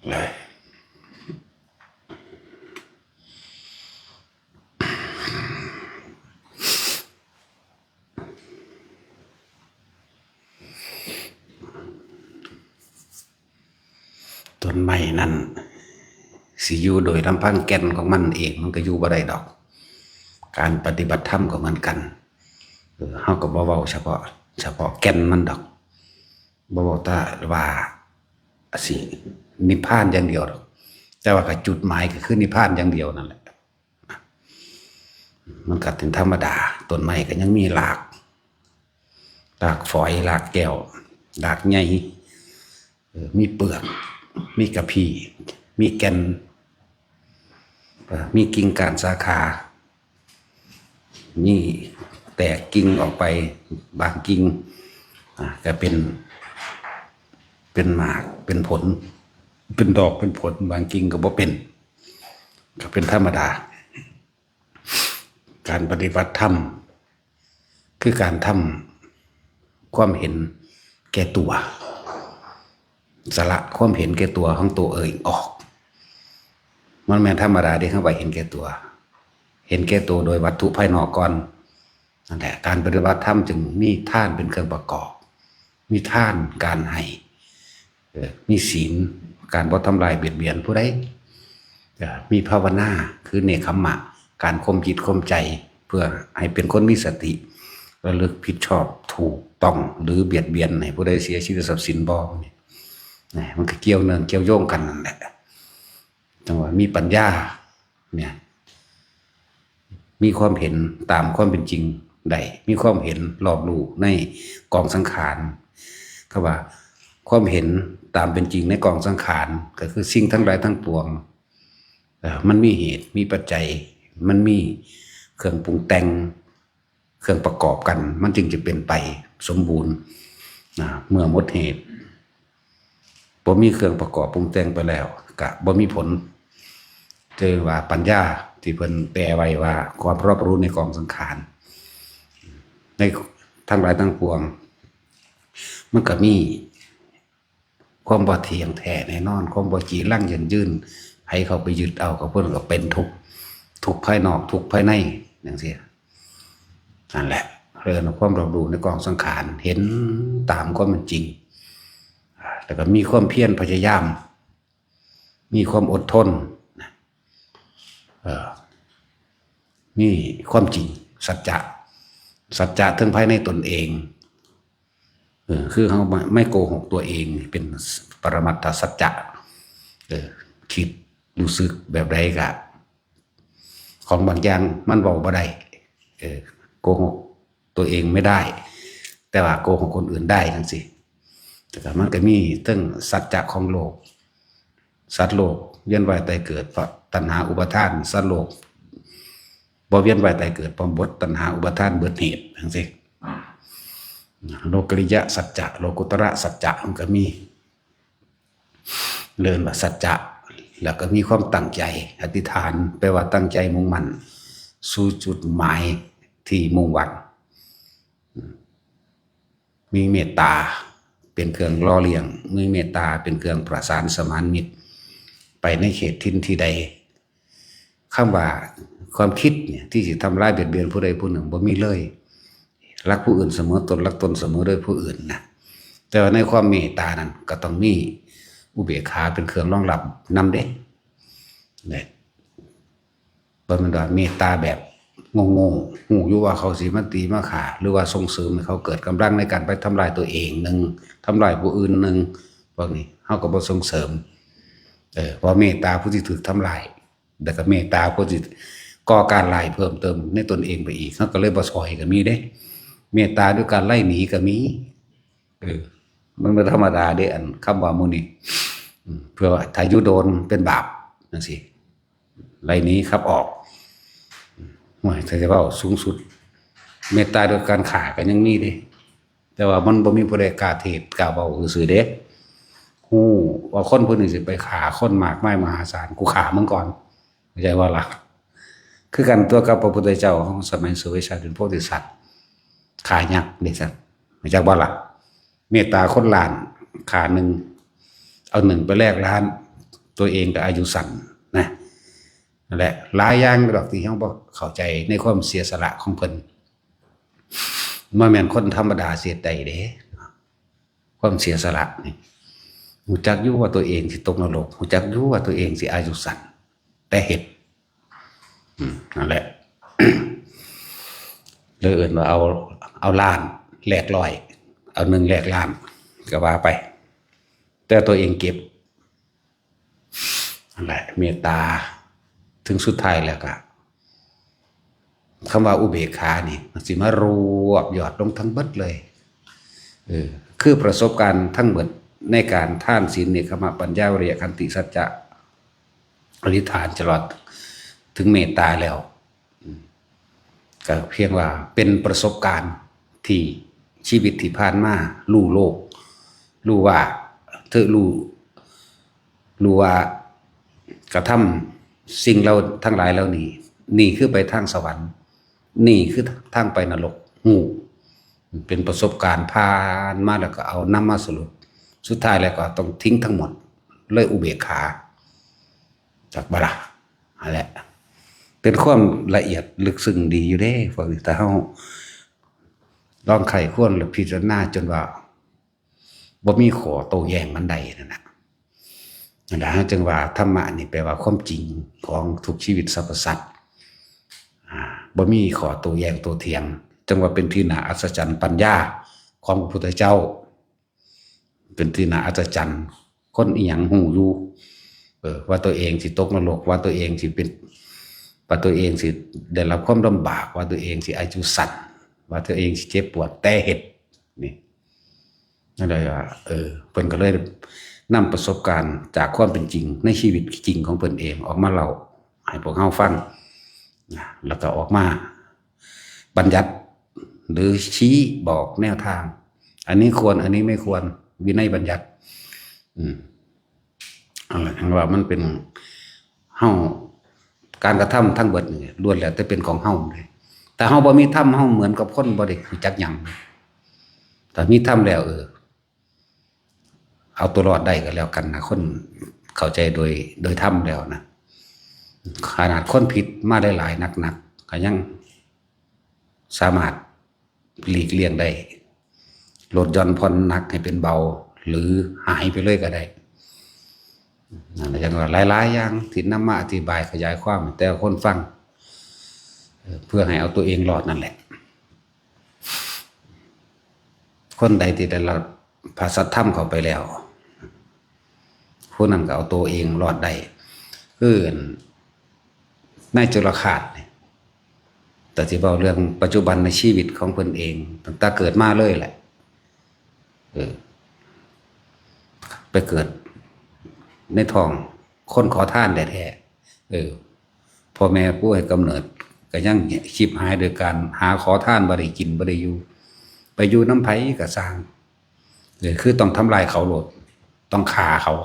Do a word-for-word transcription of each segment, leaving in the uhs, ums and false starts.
ต้นไม้นั่น สิอยู่โดยลำพังแก่นของมันเอง มันก็อยู่บ่ได้ดอก การปฏิบัติธรรมก็เหมือนกัน เออ เฮาก็บ่เว้าเฉพาะ เฉพาะแก่นมันดอก บ่เว้าแต่ว่าสินิพพานอย่างเดียวดอก แต่ว่าก็จุดหมายก็คือนิพพานอย่างเดียวนั่นแหละ มันก็เป็นธรรมดา ต้นไม้ก็ยังมีราก รากฝอย รากแก้ว รากใหญ่ เออ มีเปลือก มีกะพี้ มีแก่น เอ่อ มีกิ่งก้านสาขา มีแตกกิ่งออกไป บางกิ่ง อ่า ก็เป็น เป็นหมาก เป็นผล เป็นดอก เป็นผล บางกิ่งก็บ่เป็น ก็เป็นธรรมดา การปฏิบัติธรรม คือการทำความเห็นแก่ตัว สละความเห็นแก่ตัวของตัวเองออก มันแม่นธรรมดาเด้ เฮาว่าเห็นแก่ตัว เห็นแก่ตัวโดยวัตถุภายนอกก่อน นั่นแหละ การปฏิบัติธรรมจึงมีทานเป็นเครื่องประกอบ มีทาน การให้ เอ่อ มีศีล การบ่ทำลายเบียดเบียนผู้ใด เอ่อ มีภาวนา คือเนกขัมมะ การข่มจิตข่มใจ เพื่อให้เป็นคนมีสติ ระลึกผิดชอบถูกต้อง หรือเบียดเบียนให้ผู้ใดเสียชีวิตทรัพย์สินบ่ นี่นะ มันก็เกี่ยวเนื่องเกี่ยวโยงกันนั่นแหละ จั่งว่ามีปัญญา เนี่ย มีความเห็นตามความเป็นจริงได้ มีความเห็นรอบรู้ในกองสังขาร คำว่าความเห็นตามเป็นจริงในกองสังขาร ก็คือสิ่งทั้งหลายทั้งปวง เอ่อ มันมีเหตุ มีปัจจัย มันมีเครื่องปรุงแต่ง เครื่องประกอบกัน มันจึงจะเป็นไปสมบูรณ์ นะ เมื่อหมดเหตุ บ่มีเครื่องประกอบปรุงแต่งไปแล้ว ก็บ่มีผล เรียกว่าปัญญาที่เพิ่นแปลไว้ว่าความรอบรู้ในกองสังขาร ในทั้งหลายทั้งปวง มันก็มีความบ่เที่ยงแท้แน่นอน ความบ่จีรังยั่งยืน ไผเข้าไปยึดเอาก็เพิ่นก็เป็นทุกข์ ทุกข์ภายนอก ทุกข์ภายใน จั่งซี้ นั่นแหละ เรียกว่าความรอบรู้ในกองสังขาร เห็นตามความเป็นจริง อ่า แล้วก็มีความเพียรพยายาม มีความอดทน นะ เอ่อ มีความจริง สัจจะ สัจจะทั้งภายในตนเอง เออ คือเฮาไม่ ไม่โกหกตัวเอง เป็นปรมัตถสัจจะ เออ คิดรู้สึกแบบใดก็ ของบางอย่างมันเว้าบ่ได้ เออ โกหกตัวเองไม่ได้ แต่ว่าโกหกคนอื่นได้จั่งซี้ แต่ก็มันก็มีเทิงสัจจะของโลก สัตว์โลกเวียนว่ายตายเกิดเพราะตัณหาอุปาทาน สัตว์โลกบ่เวียนว่ายตายเกิดเพราะหมดตัณหาอุปาทาน เบิดเหตุจั่งซี้ โลกิยะสัจจะ โลกุตระสัจจะมันก็มี เรียกว่าสัจจะ แล้วก็มีความตั้งใจ อธิษฐาน แปลว่าตั้งใจมุ่งมั่น สู่จุดหมายที่มุ่งหวัง มีเมตตาเป็นเครื่องหล่อเลี้ยง มีเมตตาเป็นเครื่องประสานสมานมิตร ไปในเขตถิ่นที่ใด คำว่าความคิดเนี่ยที่สิทำร้ายเบียดเบียนผู้ใดผู้หนึ่งบ่มีเลย รักผู้อื่นเสมอตน รักตนเสมอด้วยผู้อื่นนะ แต่ว่าในความเมตตานั้นก็ต้องมีอุเบกขาเป็นเครื่องรองรับนำเด้ เนี่ย บ่แม่นว่าเมตตาแบบโง่ๆ ฮู้อยู่ว่าเขาสิมาตีมาฆ่า หรือว่าส่งเสริมให้เขาเกิดกำลังในการไปทำลายตัวเองหนึ่ง ทำลายผู้อื่นหนึ่ง พวกนี้เฮาก็บ่ส่งเสริม เออ เพราะเมตตาผู้ที่ถูกทำลาย แล้วก็เมตตาผู้ที่ก่อการร้ายเพิ่มเติมในตนเองไปอีก เฮาก็เลยบ่ซ่อยก็มีเด้ เมตตาด้วยการไล่หนีก็มี เออ มันบ่ธรรมดาเด้ อันคำว่าหมู่นี้ อืม เพื่อว่าถ้าอยู่โดนเป็นบาปจั่งซี้ ไล่หนีขับออก โอ้ย ถ้าจะเว้าสูงสุด เมตตาด้วยการฆ่าก็ยังมีเด้ แต่ว่ามันบ่มีผู้ใดกล้าเทศน์กล้าเว้าซื่อๆเด้ ฮู้ว่าคนผู้นี้สิไปฆ่าคนมากมายมหาศาล กูฆ่ามึงก่อน เข้าใจบ่ล่ะ คือกันตัวกับพระพุทธเจ้าของสมัยสุเวชชาติเป็นโพธิสัตว์ ฆ่ายักษ์เด้ซั่น เข้าใจบ่ล่ะ เมตตาคนล้าน ฆ่าหนึ่ง เอาหนึ่งไปแลกล้าน ตัวเองก็อายุสั้นนะ นั่นแหละ หลายอย่างดอกที่เฮาบ่เข้าใจในความเสียสละของเพิ่น บ่แม่นคนธรรมดาสิเฮ็ดได้เด้ ความเสียสละนี่ ฮู้จักอยู่ว่าตัวเองสิตกนรก ฮู้จักอยู่ว่าตัวเองสิอายุสั้น แต่เฮ็ด อืม นั่นแหละ เลยเอิ้นว่าเอา เอาล้านแลกร้อย เอาหนึ่งแลกล้าน ก็ว่าไป แต่ตัวเองเก็บ นั่นแหละ เมตตา ถึงสุดท้ายแล้วก็ คำว่าอุเบกขานี่ มันสิมารวบยอดลงทั้งเบิดเลย เออ คือประสบการณ์ทั้งหมดในการทานศีล เนกขัมมะ ปัญญา วิริยะ ขันติ สัจจะ อธิษฐาน ตลอดถึงเมตตาแล้ว อืม ก็เพียงว่าเป็นประสบการณ์ที่ชีวิตที่ผ่านมา รู้โลก รู้ว่า เธอรู้ รู้ว่ากระทำสิ่งเหล่า ทั้งหลายเหล่านี้ นี่คือไปทางสวรรค์ นี่คือทางไปนรก ฮู้ เป็นประสบการณ์ผ่านมาแล้วก็เอานำมาสรุป สุดท้ายแล้วก็ต้องทิ้งทั้งหมด เลยอุเบกขา จักบ่ล่ะ นั่นแหละ เป็นความละเอียดลึกซึ้งดีอยู่เด้ พวกนี้ ถ้าเฮาลองใคร่ครวญและพิจารณาจนว่า บ่มีข้อโต้แย้งอันใดนั่นน่ะ นั่นแหละ จึงว่าธรรมะนี่แปลว่าความจริงของทุกชีวิตสรรพสัตว์ อ่า บ่มีข้อโต้แย้งโต้เถียง จึงว่าเป็นที่น่าอัศจรรย์ปัญญาของพระพุทธเจ้า เป็นที่น่าอัศจรรย์ คนอีหยังฮู้อยู่ เออ ว่าตัวเองสิตกนรก ว่าตัวเองสิเป็น ว่าตัวเองสิได้รับความลำบาก ว่าตัวเองสิอายุสั้น ว่าตัวเองสิเจ็บปวด แต่เฮ็ด นี่ นั่นแหละว่า เออ เพิ่นก็เลยนำประสบการณ์จากความเป็นจริงในชีวิตจริงของเพิ่นเองออกมาเล่าให้พวกเฮาฟังนะ แล้วก็ออกมาบัญญัติ หรือชี้บอกแนวทาง อันนี้ควร อันนี้ไม่ควร วินัยบัญญัติ อืม เอาล่ะ ว่ามันเป็นเฮา การกระทำทั้งเบิดนี่ล้วนแล้วแต่เป็นของเฮาเลย ถ้าเฮาบ่มีธรรม เฮาเหมือนกับคนบ่ได้รู้จักหยัง ถ้ามีธรรมแล้ว เออ เอาตัวรอดได้ก็แล้วกันนะ คนเข้าใจโดย โดยธรรมแล้วนะ ขนาดคนผิดมาหลายๆ นักๆ ก็ยังสามารถหลีกเลี่ยงได้ ลดหย่อนผ่อนหนักให้เป็นเบา หรือหายไปเลยก็ได้ นั่นแหละ จังว่าหลายๆ อย่างที่นำมาอธิบายขยายความให้แต่ละคนฟัง เอ่อ เพื่อให้เอาตัวเองรอดนั่นแหละ คนใดที่ได้รับพระสัทธรรมเข้าไปแล้ว ผู้นั้นก็เอาตัวเองรอดได้ คือ นายจุลคาสเนี่ย แต่สิเว้าเรื่องปัจจุบันในชีวิตของเพิ่นเอง ตั้งแต่เกิดมาเลยแหละ เออ ไปเกิดในท้องคนขอทานแท้ๆ เออ พ่อแม่ผู้ให้กำเนิดก็ยังชิบหายโดยการหาขอทาน บ่ได้กิน บ่ได้อยู่ ไปอยู่นำไผก็ซ่าง เออ คือต้องทำลายเขาโลด ต้องฆ่าเขา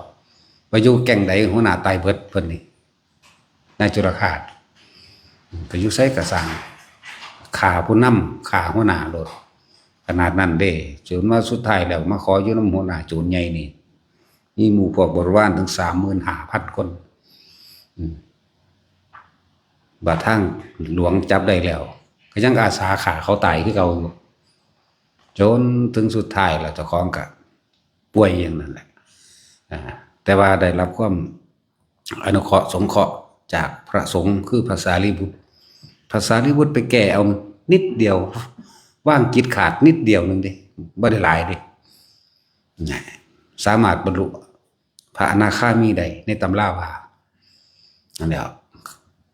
ไปอยู่แก๊งใดหัวหน้าตายเบิด เพิ่นนี่ นายจุลคาส ไปอยู่ไสก็ซ่าง ฆ่าผู้นำ ฆ่าหัวหน้าโลด ขนาดนั้นเด้ จนว่าสุดท้ายแล้วมาขออยู่นำหัวหน้าโจรใหญ่นี่ มีหมู่พวกบริวารถึงสามหมื่นห้าพันคน อืม บาดทางหลวงจับได้แล้ว ก็ยังอาสาฆ่าเขาตายคือเก่าอยู่ จนถึงสุดท้ายแล้วเจ้าของก็ป่วยอย่างนั้นแหละ อ่า แต่ว่าได้รับความอนุเคราะห์สงเคราะห์จากพระสงฆ์คือพระสารีบุตร พระสารีบุตรไปแก้เอานิดเดียว วางจิตขาดนิดเดียวหนึ่งเด้ บ่ได้หลายเด้ นะ สามารถบรรลุพระอนาคามีได้ในตำราว่า นั่นแหละ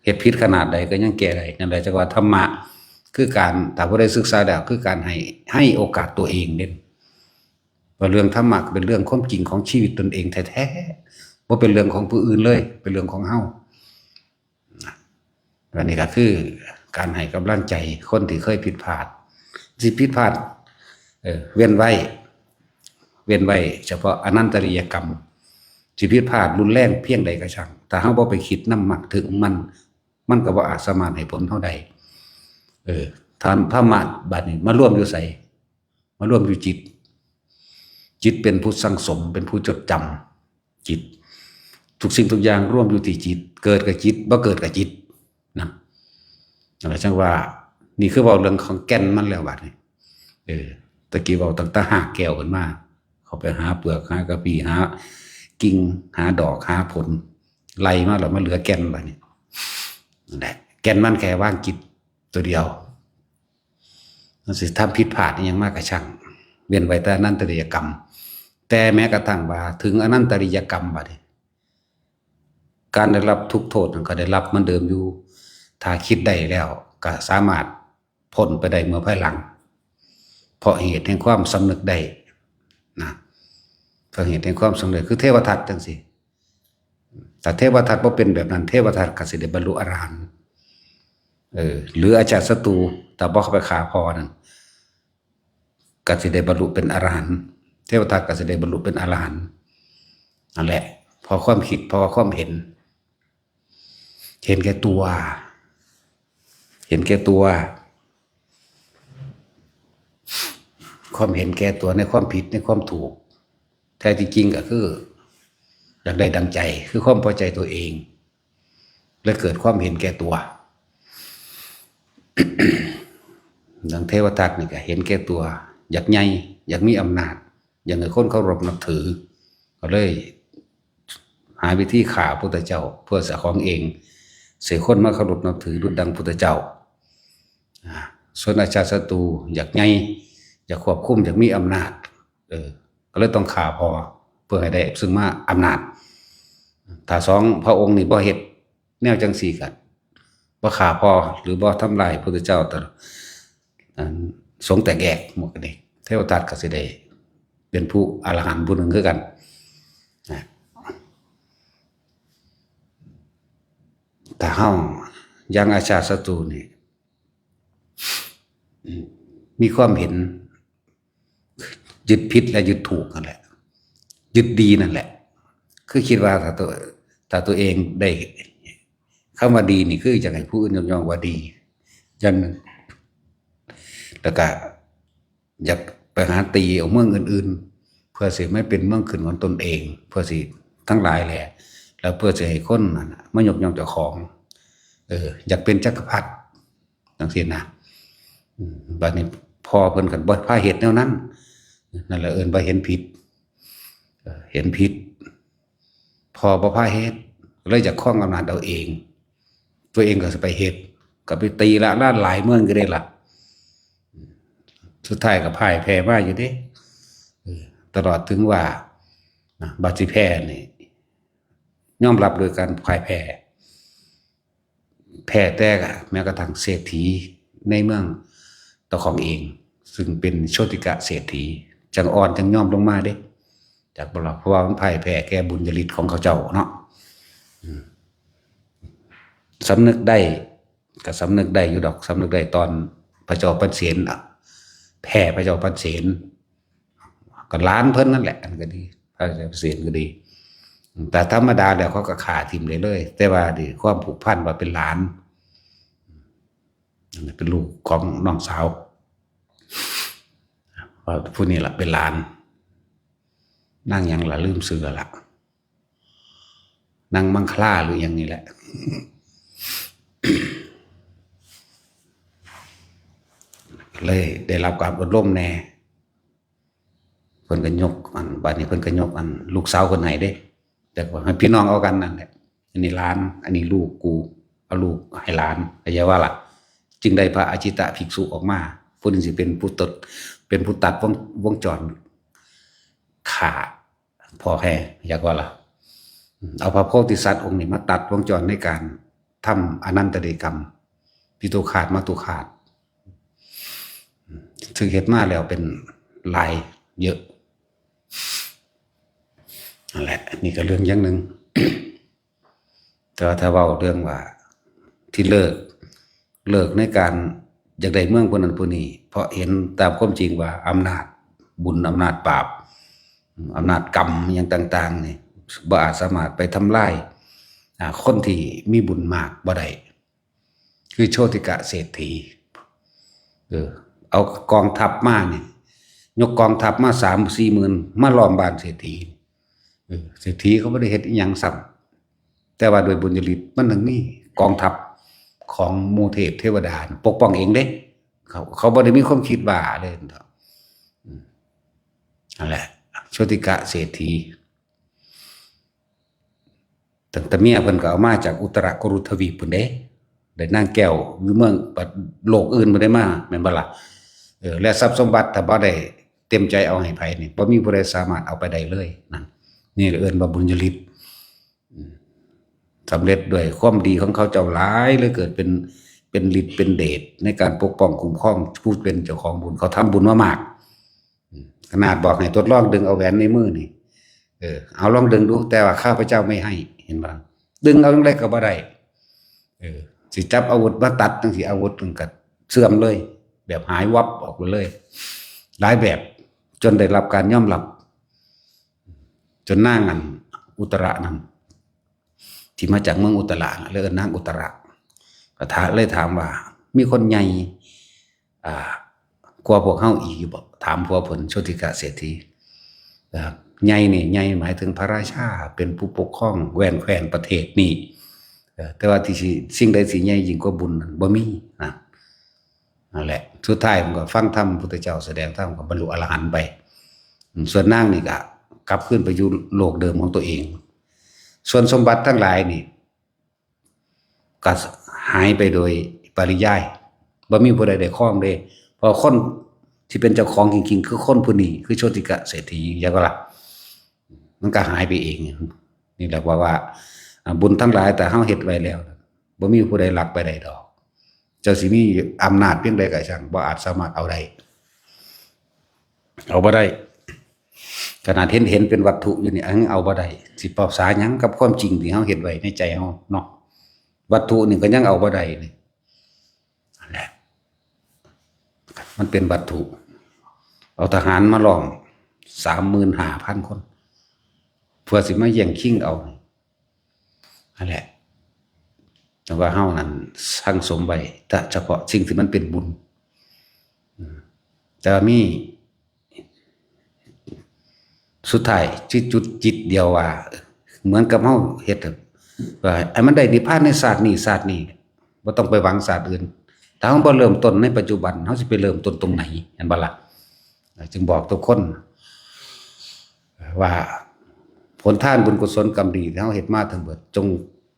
เฮ็ดผิดขนาดใดก็ยังแก้ได้ นั่นแหละ จังว่าธรรมะคือการ ถ้าผู้ใดศึกษาแล้ว คือการให้ ให้โอกาสตัวเองเด้ ว่าเรื่องธรรมะเป็นเรื่องความจริงของชีวิตตนเองแท้ๆ บ่เป็นเรื่องของผู้อื่นเลย เป็นเรื่องของเฮา นะ อันนี้ก็คือการให้กำลังใจคนที่เคยผิดพลาด สิผิดพลาด เออ เว้นไว้ เว้นไว้เฉพาะอนันตริยกรรม สิผิดพลาดรุนแรงเพียงใดก็ช่าง ถ้าเฮาบ่ไปคิดนำมักถึงมัน มันก็บ่อาจสามารถให้ผลเฮาได้ เออ ธรรม- ธรรมะบัดนี้มารวมอยู่ไส มารวมอยู่จิต จิตเป็นผู้สั่งสม เป็นผู้จดจำ จิต ทุกสิ่งทุกอย่างรวมอยู่ที่จิต เกิดกับจิต บ่เกิดกับจิตนะ นั่นแหละจังว่า นี่คือเว้าเรื่องของแก่นมันแล้วบัดนี้ เออ ตะกี้เว้าตั้งแต่หากแก้วขึ้นมา เขาไปหาเปลือก หากะพี้ หากิ่ง หาดอก หาผล ไล่มาแล้วมาเหลือแก่นบัดนี้ นั่นแหละ แก่นมันแค่วางจิตตัวเดียว มันสิทำผิดพลาดอิหยังมากกะช่าง เว้นไว้แต่อนันตริยกรรม แต่แม้กระทั่งว่าถึงอนันตริยกรรมบัดนี้ การได้รับทุกข์โทษนั้นก็ได้รับเหมือนเดิมอยู่ ถ้าคิดได้แล้วก็สามารถพ้นไปได้เมื่อภายหลัง เพราะเหตุแห่งความสำนึกได้นะ เพราะเหตุแห่งความสำนึก คือเทวทัตจังซี่ ถ้าเทวทัตบ่เป็นแบบนั้น เทวทัตก็สิได้บรรลุอรหันต์ เออ หรืออาชาติศัตรู ถ้าบ่เข้าไปฆ่าพ่อนั่น ก็สิได้บรรลุเป็นอรหันต์ เทวทัตก็สิได้บรรลุเป็นอรหันต์ นั่นแหละ เพราะความคิด เพราะว่าความเห็น เห็นแก่ตัว เห็นแก่ตัว ความเห็นแก่ตัวในความผิดในความถูก แท้ที่จริงก็คือ อยากได้ดังใจ คือความพอใจตัวเอง และเกิดความเห็นแก่ตัว ดังเทวทัตนี่ก็เห็นแก่ตัว อยากใหญ่ อยากมีอำนาจ อยากให้คนเคารพนับถือ ก็เลย หาวิธีฆ่าพุทธเจ้า เพื่อสะของเอง เสียคนมาเคารพนับถือดุจดังพุทธเจ้า อ่า ส่วนอาชาติศัตรูอยากใหญ่ อยากควบคุม อยากมีอำนาจ เออ ก็เลยต้องฆ่าพ่อ เพื่อให้ได้ซึ่งมาอำนาจ ถ้าสองพระองค์นี่บ่เฮ็ดแนวจังซี่ก็บ่ฆ่าพ่อ หรือบ่ทำลายพุทธเจ้า แต่ อัน สงฆ์แตกแยกหมดกันนี่ เทวทัตก็สิได้เป็นผู้อรหันต์ผู้หนึ่งคือกันนะ ถ้าเฮายังอาชาติศัตรูนี่ อืม มีความเห็น ยึดผิดและยึดถูกนั่นแหละ ยึดดีนั่นแหละ คือคิดว่าถ้าตัว ถ้าตัวเองได้คำว่าดีนี่ คืออยากให้ผู้อื่นยกย่องว่าดี อย่างหนึ่ง แล้วก็อยากไปหาตีเอาเมืองอื่นๆ เพื่อสิไม่เป็นเมืองขึ้นของตนเอง เพื่อสิทั้งหลายแหละ แล้วเพื่อสิให้คนนั่นน่ะมายกย่องเจ้าของ เออ อยากเป็นจักรพรรดิ จังซี่นะ อืม บัดนี้พ่อเพิ่นคันบ่พาเฮ็ดแนวนั้น นั่นแหละเอิ้นว่าเห็นผิด เออ เห็นผิด พ่อบ่พาเฮ็ด เลยอยากครองอำนาจเอาเอง ตัวเองก็สิไปเฮ็ด ก็ไปตีละล้านหลายเมืองก็ได้ล่ะ สุดท้ายก็พ่ายแพ้มาอยู่เด้ เออ ตลอดถึงว่า นะ บัดสิแพ้นี่ ยอมรับโดยการพ่ายแพ้ แพ้แต่แม้กระทั่งเศรษฐีในเมืองเจ้าของเอง ซึ่งเป็นโชติกะเศรษฐี จั่งอ่อนจั่งยอมลงมาเด้ จากบ่ล่ะ เพราะว่ามันพ่ายแพ้แก่บุญญาฤทธิ์ของเขาเจ้าเนาะ อืม สำนึกได้ ก็สำนึกได้อยู่ดอก สำนึกได้ตอนพระเจ้าปัณเสนน่ะ แพ้พระเจ้าปัณเสน ก็หลานเพิ่นนั่นแหละ อันก็ดี พระเจ้าปัณเสนก็ดี แต่ธรรมดาแล้วเขาก็ฆ่าทิ่มได้เลย แต่ว่าด้วยความผูกพันว่าเป็นหลาน เป็นลูกของน้องสาว ว่าผู้นี้ล่ะเป็นหลาน นางหยังล่ะ ลืมชื่อละ นางมังคลาหรือหยังนี่แหละ เลยได้รับการอบรมแหน่ เพิ่นก็ยกอัน บัดนี้เพิ่นก็ยกอันลูกสาวเพิ่นให้เด้ แต่ว่าให้พี่น้องเอากันนั่นแหละ อันนี้หลาน อันนี้ลูกกู เอาลูกให้หลาน เข้าใจว่าล่ะ จึงได้พระอาจิตตภิกษุออกมา ผู้นี้สิเป็นผู้ตัด เป็นผู้ตัดวง วงจรฆ่าพ่อแพ้ อยากว่าล่ะ เอาพระโพธิสัตว์องค์นี้มาตัดวงจรในการทำอนันตริยกรรม ปิตุฆาต มัตตุฆาต ซึ่งเฮ็ดมาแล้วเป็นหลายเยอะ นั่นแหละ นี่ก็เรื่องอย่างหนึ่ง แต่ว่าถ้าเว้าเรื่องว่าที่เลิก เลิกในการอยากได้เมืองผู้นั้นผู้นี้ เพราะเห็นตามความจริงว่าอำนาจบุญ อำนาจบาป อำนาจกรรมอิหยังต่างๆ นี่ บ่อาจสามารถไปทำลาย อ่า คนที่มีบุญมากบ่ได้ คือโชติกะเศรษฐี เออ เอากองทัพมานี่ ยกกองทัพมาสามสี่หมื่น มาล้อมบ้านเศรษฐี เออ เศรษฐีเขาบ่ได้เฮ็ดอิหยังซ้ แต่ว่าโดยบุญญาฤทธิ์มันถึงมีกองทัพของหมู่เทพเทวดาปกป้องเองเด้ เขาเขาบ่ได้มีความคิดว่าเลย อืม นั่นแหละ โชติกะเศรษฐี ตั้งแต่เมียเพิ่นก็เอามาจากอุตรกุรุทวีปพุ้นเด้ ได้นางแก้วอยู่เมืองโลกอื่นบ่ได้มา แม่นบ่ล่ะ? เออ และทรัพย์สมบัติถ้าบ่ได้เต็มใจเอาให้ไผนี่ บ่มีผู้ใดสามารถเอาไปได้เลยนั่น นี่เอิ้นว่าบุญญาฤทธิ์ อืม สำเร็จด้วยความดีของเขาเจ้าหลายเลย เกิดเป็น เป็นฤทธิ์เป็นเดชในการปกป้องคุ้มครองผู้เป็นเจ้าของบุญ เขาทำบุญมามาก อืม ขนาดบอกให้ทดลองดึงเอาแหวนในมือนี่ เออ เอาลองดึงดู แต่ว่าข้าพเจ้าไม่ให้ เห็นบ่? ดึงเอาจั่งใดก็บ่ได้ เออ สิจับอาวุธมาตัดจั่งซี้ อาวุธมันก็เสื่อมเลย แบบหายวับออกไปเลย หลายแบบ จนได้รับการยอมรับ จนนางอันอุตระนั่น ที่มาจากเมืองอุตระน่ะ เลยเอิ้นนางอุตระ ก็ถาม เลยถามว่า มีคนใหญ่ อ่า กว่าพวกเฮาอีกอยู่บ่? ถามผัวเพิ่น โชติกะเศรษฐี นะครับ ใหญ่นี่ ใหญ่หมายถึงพระราชา เป็นผู้ปกครองแว่นแคว้นประเทศนี่ เอ่อ แต่ว่าที่สิ สิ่งใดสิใหญ่ยิ่งกว่าบุญนั้นบ่มีนะ นั่นแหละ สุดท้ายมันก็ฟังธรรมพุทธเจ้าแสดงธรรมก็บรรลุอรหันต์ไป อืม ส่วนนางนี่ก็กลับคืนไปอยู่โลกเดิมของตัวเอง ส่วนสมบัติทั้งหลายนี่ ก็หายไปโดยปริยาย บ่มีผู้ใดได้ครองเด้ เพราะคนที่เป็นเจ้าของจริงๆ คือคนผู้นี้ คือโชติกะเศรษฐี จั่งบ่ล่ะ มันก็หายไปเอง นี่แหละว่า ว่า อ่า บุญทั้งหลายถ้าเฮาเฮ็ดไว้แล้ว บ่มีผู้ใดลักไปได้ดอก เจ้าสิมีอำนาจเพียงใดก็ช่าง บ่อาจสามารถเอาได้ เอาบ่ได้ ขนาดเห็น เห็นเป็นวัตถุอยู่นี่ อันนี้เอาบ่ได้ สิภาษาหยังกับความจริงที่เฮาเฮ็ดไว้ในใจเฮาเนาะ วัตถุนี่ก็ยังเอาบ่ได้นี่ นั่นแหละ มันเป็นวัตถุ เอาทหารมาล้อม สามหมื่นห้าพันคน เพื่อสิมาแย่งชิงเอา นั่นแหละ แต่ว่าเฮานั้นสั่งสมไว้ แต่เฉพาะสิ่งที่มันเป็นบุญ อืม แต่ว่ามี สุดท้ายจุด จุดจิตเดียวว่า เหมือนกับเฮาเฮ็ด ว่าให้มันได้นิพพานในชาตินี้ ชาตินี้ บ่ต้องไปหวังชาติอื่น ถ้าเฮาบ่เริ่มต้นในปัจจุบัน เฮาสิไปเริ่มต้นตรงไหน เห็นบ่ล่ะ? จึงบอกทุกคน ว่าผลทานบุญกุศลกรรมดีที่เฮาเฮ็ดมาทั้งหมด จง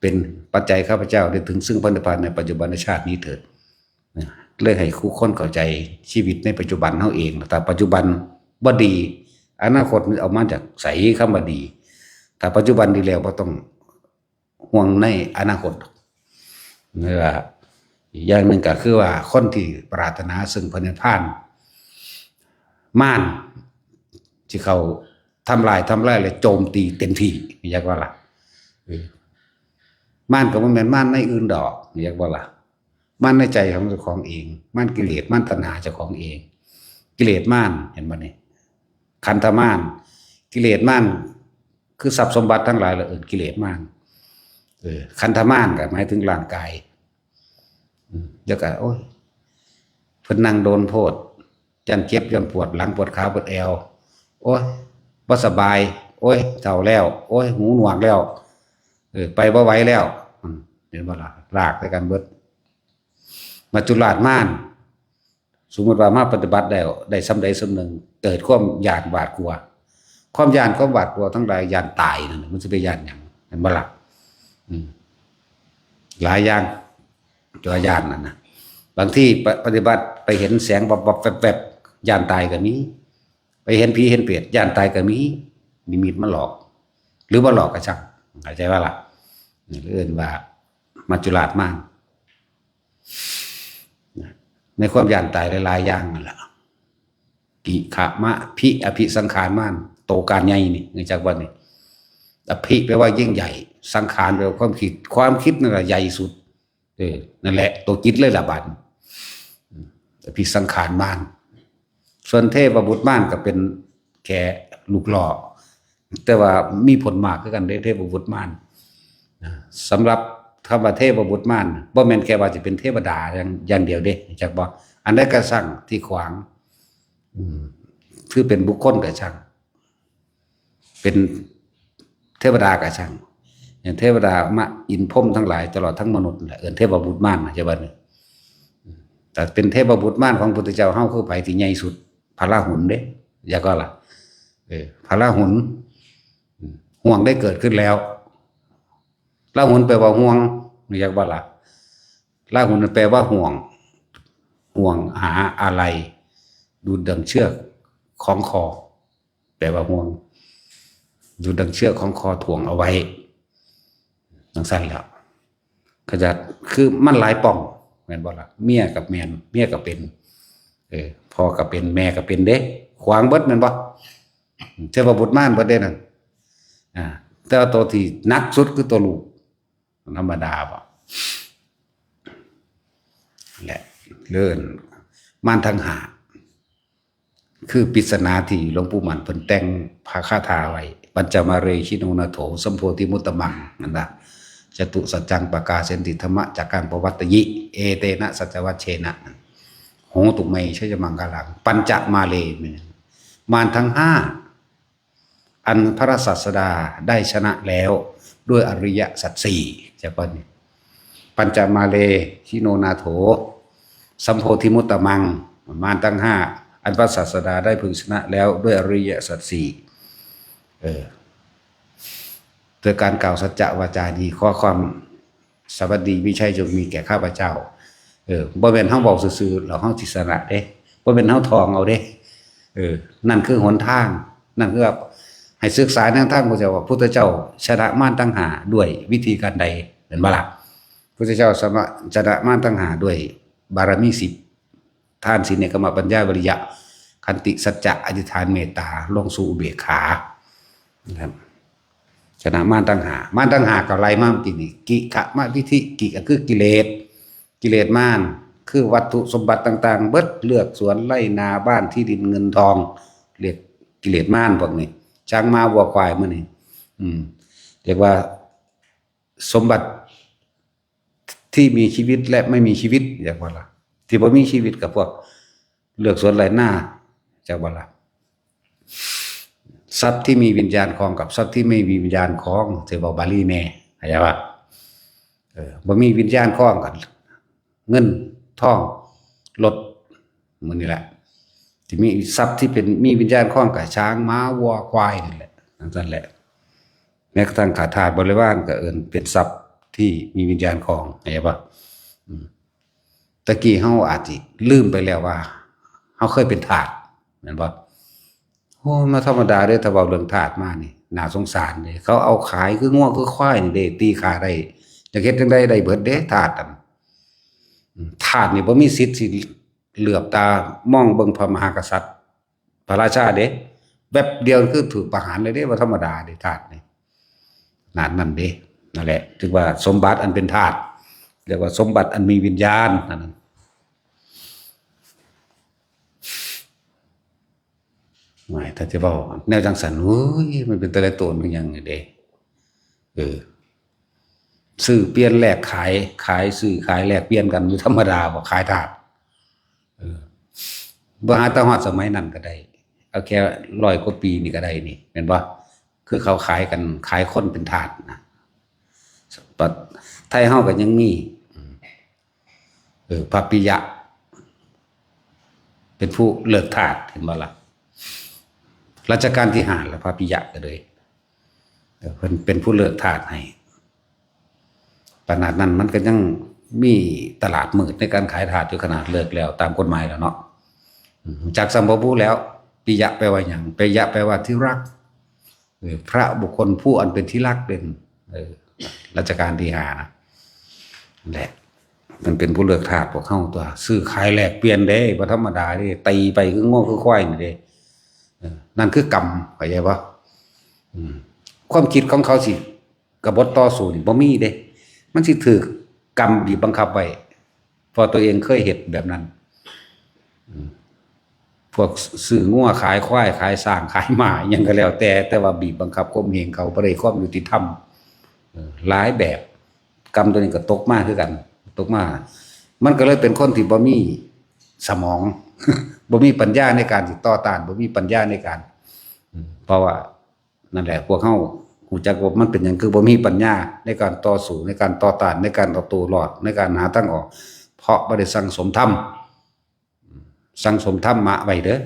เป็นปัจจัยข้าพเจ้าได้ถึงซึ่งพระนิพพานในปัจจุบันชาตินี้เถิด นะ เลยให้คู่คนเข้าใจชีวิตในปัจจุบันเฮาเอง ถ้าปัจจุบันบ่ดี อนาคตมันเอามาจากไสคำว่าดี ถ้าปัจจุบันดีแล้วบ่ต้องห่วงในอนาคต นี่ว่า อีกอย่างหนึ่งก็คือว่าคนที่ปรารถนาซึ่งพระนิพพาน มารที่เขาทำลาย ทำลายและโจมตีเต็มที่ อยากว่าล่ะ เออ มารก็บ่แม่นมารในอื่นดอก อยากว่าล่ะ มารในใจของเจ้าของเอง มารกิเลส มารตัณหาเจ้าของเอง กิเลสมาร เห็นบ่นี่ ขันธมาร กิเลสมาร คือทรัพย์สมบัติทั้งหลายละเอิ้นกิเลสมาร เออ ขันธมารก็หมายถึงร่างกาย อืม แล้วก็ โอ้ย เพิ่นนั่งโดนโพด ย่านเจ็บ ย่านปวดหลัง ปวดขา ปวดแอว โอ้ย บ่สบาย โอ้ย เฒ่าแล้ว โอ้ย หูหนวกแล้ว เออ ไปบ่ไหวแล้ว อืม เห็นบ่ล่ะ ลากใส่กันเบิด มัจจุราชมาร สมมุติว่ามาปฏิบัติแล้ว ได้ส่ำใดส่ำหนึ่ง เกิดความย้านหวาดกลัว ความย้านความหวาดกลัวทั้งหลาย ย้านตายนั่นน่ะ มันสิไปย้านหยัง เห็นบ่ล่ะ? อืม หลายอย่าง ตัวย้านนั่นน่ะ บางทีปะ ปฏิบัติไปเห็นแสงวับๆ แวบๆ ย้านตายก็มี ไปเห็นผีเห็นเปรต ย้านตายก็มี นิมิตมาหลอก หรือบ่หลอกก็ช่าง เข้าใจบ่ล่ะ? นี่เอิ้นว่ามัจจุราชมาร ในความย้านตายหลายๆ อย่างนั่นล่ะ กิขะมะ ภิ อภิสังขารมาร โตการใหญ่นี่ รู้จักบ่นี่? อภิแปลว่ายิ่งใหญ่ สังขารแปลว่าความคิด ความคิดนั่นแหละใหญ่สุด เออ นั่นแหละ ตัวจิตเลยล่ะบัด อภิสังขารมาร ส่วนเทพบุตรมารก็เป็นแค่ลูกหล่อ แต่ว่ามีผลมากคือกันเด้ เทพบุตรมาร นะ สำหรับคำว่าเทพบุตรมาร บ่แม่นแค่ว่าจะเป็นเทวดาอย่าง อย่างเดียวเด้ จักบ่? อันใดก็ช่างที่ขวาง อืม คือเป็นบุคคลก็ช่าง เป็นเทวดาก็ช่าง อย่างเทวดามาอินทร์พรหมทั้งหลายตลอดทั้งมนุษย์นั่นแหละ เอิ้นเทพบุตรมารนะ จะว่านี่ แต่เป็นเทพบุตรมารของพุทธเจ้าเฮาคือไผที่ใหญ่สุด พระราหุลเด้ อยากว่าล่ะ เออ พระราหุล ห่วงได้เกิดขึ้นแล้ว ราหุลแปลว่าห่วง อยากว่าล่ะ ราหุลแปลว่าห่วง ห่วงหาอะไร ดูดดั่งเชือกของคอ แปลว่าห่วง ดูดดั่งเชือกของคอถ่วงเอาไว้ จั่งซั่นแหล้ว ขจัด คือมันหลายป่อง แม่นบ่ล่ะ เมียกับแม่น เมียก็เป็น เออ พ่อก็เป็น แม่ก็เป็นเด้ ขวางเบิดแม่นบ่ เทพบุตรมารเบิดเด้นั่น อ่า แต่ว่าตัวที่หนักสุดคือตัวลูก ธรรมดาบ่ และเลื่อน มารทั้งห้า คือปริศนาที่หลวงปู่มั่นเพิ่นแต่งพระคาถาไว้ ปัญจมาเร ชิโนนาโถ สัมโพธิมุตตมัง นั่นนะ จตุสัจจังปกาเสนติ ธรรมจักกังปวัตตยิ เอเตนะสัจจวัชเชนะ โหตุเม ชยมังคลัง ปัญจมาเร มารทั้งห้า อันพระศาสดาได้ชนะแล้วด้วยอริยสัจสี่ จะก่อนนี่ ปัญจมาเร ชิโนนาโถ สัมโพธิมุตตมัง มารทั้งห้า อันพระศาสดาได้พึงชนะแล้วด้วยอริยสัจสี่ เออ โดยการกล่าวสัจจะวาจานี้ ขอความสวัสดีมิใช่จงมีแก่ข้าพเจ้า เออ บ่แม่นเฮาเว้าซื่อๆ แล้วเฮาสิชนะเด้ บ่แม่นเฮาท่องเอาเด้ เออ นั่นคือหนทาง นั่นคือว่าให้ศึกษาแนวทางของเจ้าว่าพุทธเจ้าชนะมารทั้งห้าด้วยวิธีการใด เห็นบ่ล่ะ พุทธเจ้าสามารถชนะมารทั้งห้าด้วยบารมีสิบ ทานศีลเนกขัมมะปัญญาวิริยะ ขันติสัจจะอธิษฐานเมตตาลงสู่อุเบกขา นะครับ ชนะมารทั้งห้า มารทั้งห้าก็ไล่มาเมื่อกี้นี่ กิขมะวิธิ กิก็คือกิเลส กิเลสมารคือวัตถุสมบัติต่างๆ เบิด เฮือนสวนไร่นาบ้านที่ดินเงินทอง เรียกกิเลสมารพวกนี้ ช้างม้าวัวควายมื้อนี้ อืม เรียกว่าสมบัติที่มีชีวิตและไม่มีชีวิต จักว่าล่ะ ที่บ่มีชีวิตก็พวกเฮือนสวนไร่นา จักว่าล่ะ ทรัพย์ที่มีวิญญาณครองกับทรัพย์ที่ไม่มีวิญญาณครอง สิเว้าบาลีแน่ เข้าใจบ่ เออ บ่มีวิญญาณครองกัน เงินทอง รถ มื้อนี้แหละ ที่มีทรัพย์ที่เป็น มีวิญญาณครองก็ช้างม้าวัวควายนี่แหละ จั่งซั่นแหละ แม้กระทั่งข้าทาสบริวารก็เอิ้นเป็นทรัพย์ที่มีวิญญาณครอง เข้าใจบ่ อืม ตะกี้เฮาอาจสิลืมไปแล้วว่า เฮาเคยเป็นทาส แม่นบ่ โอ้ มาธรรมดาเด้อ ถ้าเว้าเรื่องทาสมานี่ น่าสงสารเด้ เขาเอาขายคืองัวคือควายนี่เด้ ตีฆ่าได้ อยากเฮ็ดจั่งใดได้เบิดเด้ ทาสนั่น อืม ทาสนี่บ่มีสิทธิ์สิเหลือบตามองเบิ่งพระมหากษัตริย์ พระราชาเด้ แวบเดียวคือถูกประหารเลยเด้ บ่ธรรมดาเด้ ทาสนี่ ขนาดนั้นเด้ นั่นแหละ ถือว่าสมบัติอันเป็นทาส เรียกว่าสมบัติอันมีวิญญาณ นั่นน่ะ หมายถ้าจะเว้าแนวจั่งซั่น โอ้ย มันเป็นแต่ละตนเป็นหยังนี่เด้ เออ ซื้อเปลี่ยนแลกขาย ขายซื้อขายแลกเปลี่ยนกันอยู่ธรรมดา บ่ขายทาส เออ บ่หาแต่ฮอดสมัยนั้นก็ได้ เอาแค่ร้อยกว่าปีนี่ก็ได้นี่ แม่นบ่ คือเขาขายกัน ขายคนเป็นทาสนะ ปัจ ไทยเฮาก็ยังมี อืม เออ พระปิยะ เป็นผู้เลิกทาส เห็นบ่ล่ะ รัชกาลที่ห้าแล้ว พระปิยะก็เลย เออ เพิ่นเป็นผู้เลิกทาสให้ ขนาดนั้นมันก็ยังมีตลาดมืดในการขายทาสอยู่ ขนาดเลิกแล้วตามกฎหมายแล้วเนาะ อืม จักสำบ่บูแล้ว ปิยะแปลว่าหยัง ปิยะแปลว่าที่รัก เออ พระบุคคลผู้อันเป็นที่รักเด่น เออ รัชกาลที่ห้านะ นั่นแหละ มันเป็นผู้เลิกทาสพวกเฮาตัว ซื้อขายแลกเปลี่ยนเด้ บ่ธรรมดาเด้ ตีไปคืองัวคือควายนี่เด้ เออ นั่นคือกรรม เข้าใจบ่ อืม ความคิดของเขาสิ กบฏต่อสู้นี่บ่มีเด้ มันสิถูกกรรมบีบบังคับไว้ เพราะตัวเองเคยเฮ็ดแบบนั้น อืม พวกซื้องัวขายควาย ขายช้าง ขายม้า อิหยังก็แล้วแต่ แต่ว่าบีบบังคับข่มเหงเขา บ่ได้ความยุติธรรม เออ หลายแบบ กรรมตัวนี้ก็ตกมาคือกัน ตกมา มันก็เลยเป็นคนที่บ่มีสมอง บ่มีปัญญาในการสิต่อต้าน บ่มีปัญญาในการ อืม เพราะว่า นั่นแหละ พวกเฮา ฮู้จักว่ามันเป็นหยังคือบ่มีปัญญาในการต่อสู้ ในการต่อต้าน ในการเอาตัวรอด ในการหาทางออก เพราะบ่ได้สั่งสมธรรม สั่งสมธรรมะไว้เด้อ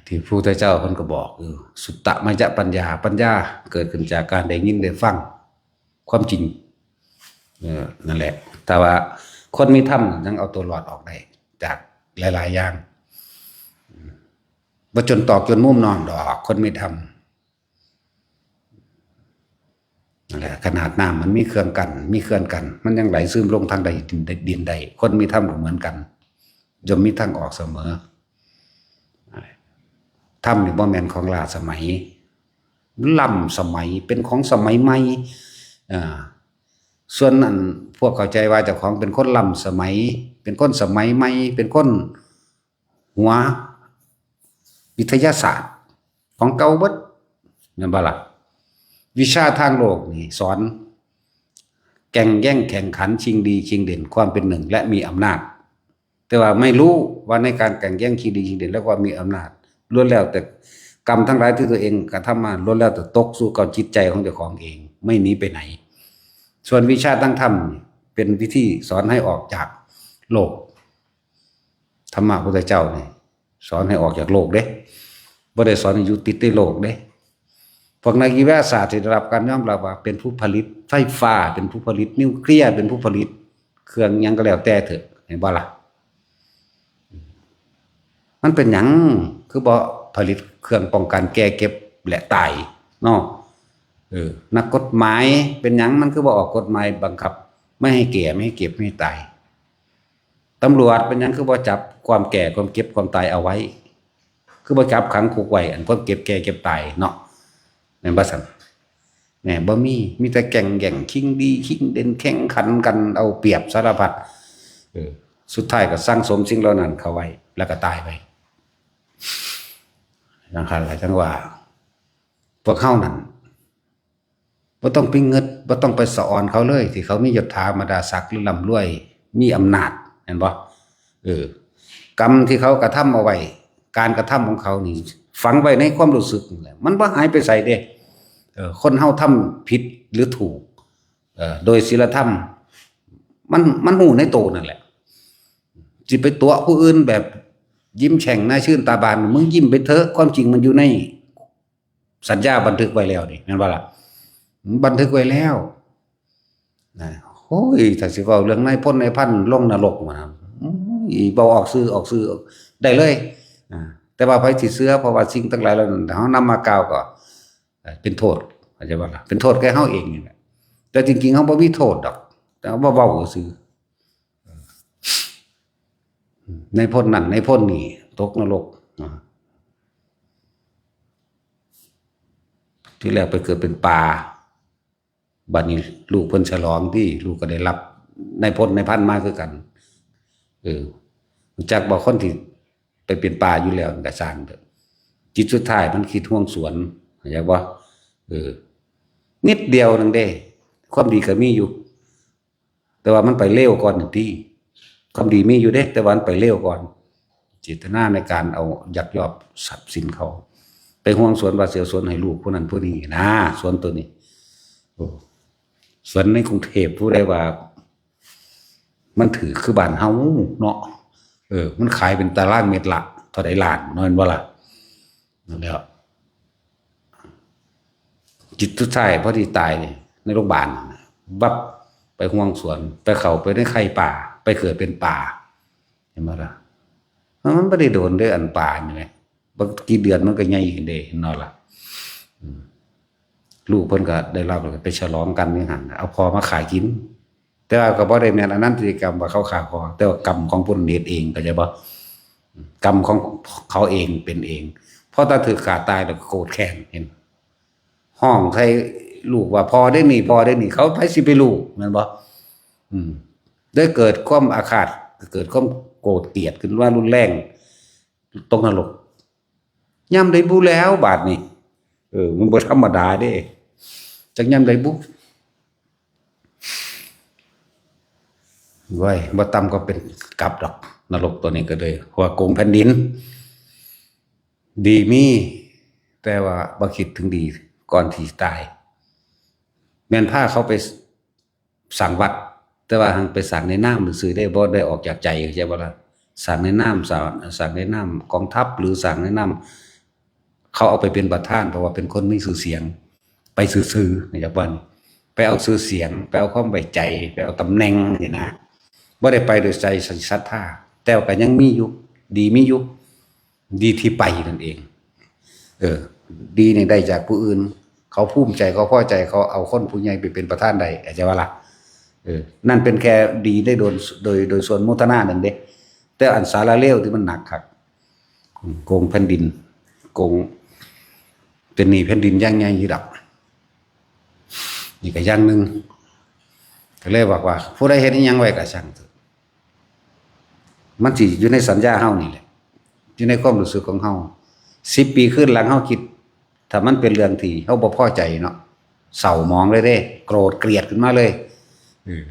ที่พระพุทธเจ้าเพิ่นก็บอกอยู่ สุตตมยปัญญา ปัญญาเกิดขึ้นจากการได้ยินได้ฟังความจริง เออ นั่นแหละ แต่ว่าคนมีธรรมยังเอาตัวรอดออกได้ จากหลายๆอย่าง บ่จนตอกจนมุมนอนดอก คนมีธรรม นั่นแหละ ขนาดน้ำมันมีเครื่องกั้น มีเขื่อนกั้น มันยังไหลซึมลงทางใดดินใด คนมีธรรมก็เหมือนกัน ย่อมมีทางออกเสมอ ธรรมนี่บ่แม่นของล้าสมัย ล้ำสมัย เป็นของสมัยใหม่ อ่า ส่วนนั้นพวกเข้าใจว่าเจ้าของเป็นคนล้ำสมัย เป็นคนสมัยใหม่ เป็นคนหัววิทยาศาสตร์ ของเก่าเบิด แม่นบ่ล่ะ วิชาทางโลกนี่สอนแข่งแย่งแข่งขัน ชิงดีชิงเด่น ความเป็นหนึ่ง และมีอำนาจ แต่ว่าไม่รู้ว่าในการแข่งแย่งชิงดีชิงเด่น และความมีอำนาจ ล้วนแล้วแต่กรรมทั้งหลายที่ตัวเองกระทำมา ล้วนแล้วแต่ตกสู่กับจิตใจของเจ้าของเอง ไม่หนีไปไหน ส่วนวิชาทางธรรมนี่เป็นวิธีสอนให้ออกจากโลก ธรรมะพุทธเจ้านี่สอนให้ออกจากโลกเด้ บ่ได้สอนให้อยู่ติดในโลกเด้ พวกนักวิทยาศาสตร์ที่ได้รับการยอมรับว่าเป็นผู้ผลิตไฟฟ้า เป็นผู้ผลิตนิวเคลียร์ เป็นผู้ผลิตเครื่องหยังก็แล้วแต่เถอะ เห็นบ่ล่ะ มันเป็นหยังคือบ่ผลิตเครื่องป้องกันแก่เจ็บและตายเนาะ เออ นักกฎหมายเป็นหยังมันคือบ่ออกกฎหมายบังคับ ไม่ให้แก่ ไม่ให้เจ็บ ไม่ให้ตาย ตำรวจเป็นหยังคือบ่จับความแก่ ความเจ็บ ความตายเอาไว้ คือบ่จับขังคุกไว้ อันความเจ็บแก่เจ็บตายเนาะ แม่นบ่ซั่น แหม บ่มี มีแต่แข่งแย่งชิงดีชิงเด่น แข่งขันกันเอาเปรียบสารพัด เออ สุดท้ายก็สั่งสมสิ่งเหล่านั้นเข้าไว้ แล้วก็ตายไป จังซั่นล่ะ จังว่า พวกเฮานั่น บ่ต้องไปเงิด บ่ต้องไปสะออนเขาเลย ที่เขามียศถาบรรดาศักดิ์หรือร่ำรวย มีอำนาจ เห็นบ่ เออ กรรมที่เขากระทำเอาไว้ การกระทำของเขานี่ ฝังไว้ในความรู้สึกนี่แหละ มันบ่หายไปไสเด้ เออ คนเฮาทำผิดหรือถูก เออ โดยศีลธรรม มัน มันฮู้ในโตนั่นแหละ สิไปตั๋วผู้อื่นแบบยิ้มแฉ่งหน้าชื่นตาบาน มึงยิ้มไปเถอะ ความจริงมันอยู่ในสัญญาบันทึกไว้แล้วนี่ แม่นบ่ล่ะ บันทึกไว้แล้ว นะ โอ้ย ถ้าสิเว้าเรื่องนายพลนายพันลงนรกมานะ โอ้ย เว้าออกสื่อ ออกสื่อได้เลย อ่า แต่ว่าไผสิเชื่อ เพราะว่าสิ่งทั้งหลายเหล่านั้น เฮานำมากล่าวก็ เอ่อ เป็นโทษ เข้าใจบ่ล่ะ เป็นโทษแก่เฮาเองนี่แหละ แต่จริงๆ เฮาบ่มีโทษดอก แต่ว่าเว้าซื่อ นายพลนั่นนายพลนี่ ตกนรก อ่า ที่แรกไปเกิดเป็นปลา บัดนี้ลูกเพิ่นฉลองติ ลูกก็ได้รับนายพลนายพันมาคือกัน เออ รู้จักบ่ คนที่ไปเป็นปลาอยู่แล้วก็ซ่างเถอะ จิตสุดท้ายมันคิดห่วงสวน เข้าใจบ่ เออ นิดเดียวหนึ่งเด้ ความดีก็มีอยู่ แต่ว่ามันไปเร็วก่อนหนึ่งที ความดีมีอยู่เด้ แต่ว่ามันไปเร็วก่อน เจตนาในการเอายักยอกทรัพย์สินเขา ไปห่วงสวนว่าสิเอาสวนให้ลูกผู้นั้นผู้นี้นะ สวนตัวนี้ โอ้ สวนในกรุงเทพฯ ผู้ใดว่า มันถือคือบ้านเฮาเนาะ เออ มันขายเป็นตารางเมตรละเท่าใดล้านเนาะ แม่นบ่ล่ะ นั่นแหละ จิตสุดท้ายพอดีตายนี่ ในโรงพยาบาลน่ะ วับ ไปห่วงสวน ไปเข้าไปในไข่ปลา ไปเกิดเป็นปลา เห็นบ่ล่ะ มันบ่ได้โดนเด้ อันปลานี่แหม บ่กี่เดือนมันก็ใหญ่ขึ้นเด้ เห็นบ่ล่ะ อืม ลูกเพิ่นก็ได้รับ แล้วก็ไปฉลองกันอยู่หั่น เอาพ่อมาขายกิน แต่ว่าก็บ่ได้แม่นอนันตริยกรรมว่าเขาฆ่าพ่อ แต่ว่ากรรมของผู้นั้นเฮ็ดเอง เข้าใจบ่ กรรมของเขาเองเป็นเอง พอตาถืกฆ่าตายแล้วก็โกรธแค้น เห็น ฮ้องใส่ลูกว่า "พ่อเด้นี่ พ่อเด้นี่" เขาไผสิไปรู้ แม่นบ่ อืม ได้เกิดความอาฆาต เกิดความโกรธเกลียดขึ้นว่ารุนแรง ตกนรก ยามใดบุแล้วบาดนี้ เออ มันบ่ธรรมดาเด้ จักยามใดบุ เว้ย บ่ต่ำก็เป็นกับดอก นรกตัวนี้ก็เลย เพราะว่าโกงแผ่นดิน ดีมี แต่ว่าบ่คิดถึงดี ก่อนที่ตาย แม่นพาเขาไปสร้างวัด แต่ว่าหั้นไปสร้างในนามซื่อๆเด้ บ่ได้ออกจากใจ เข้าใจบ่ล่ะ สร้างในนาม สร้าง สร้างในนามกองทัพ หรือสร้างในนาม เขาเอาไปเป็นประธาน เพราะว่าเป็นคนมีชื่อเสียง ไปซื่อๆ เข้าใจบ่ ไปเอาชื่อเสียง ไปเอาความไว้ใจ ไปเอาตำแหน่งนี่นะ บ่ได้ไปโดยใจศรัทธา แต่ว่าก็ยังมีอยู่ ดีมีอยู่ ดีที่ไปนั่นเอง เออ ดีนี่ได้จากผู้อื่น เขาภูมิใจ เขาพอใจ เขาเอาคนผู้ใหญ่ไปเป็นประธานได้ เข้าใจบ่ล่ะ เออ นั่นเป็นแค่ดีได้โดย โดย โดยส่วนโมทนานั่นเด้ แต่อันสาระเลวที่มันหนักคัก อืม โกงแผ่นดิน โกง เป็นหนี้แผ่นดินอย่างใหญ่อยู่ดอก นี่ก็อย่างหนึ่ง ก็เลยบอกว่า ผู้ใดเฮ็ดอิหยังไว้ก็ช่างเถอะ มันสิอยู่ในสัญญาเฮานี่แหละ อยู่ในความรู้สึกของเฮา สิบปีคืนหลังเฮาคิด ถ้ามันเป็นเรื่องที่เฮาบ่พอใจเนาะ เศร้าหมองเลยเด้ โกรธเกลียดขึ้นมาเลย เออ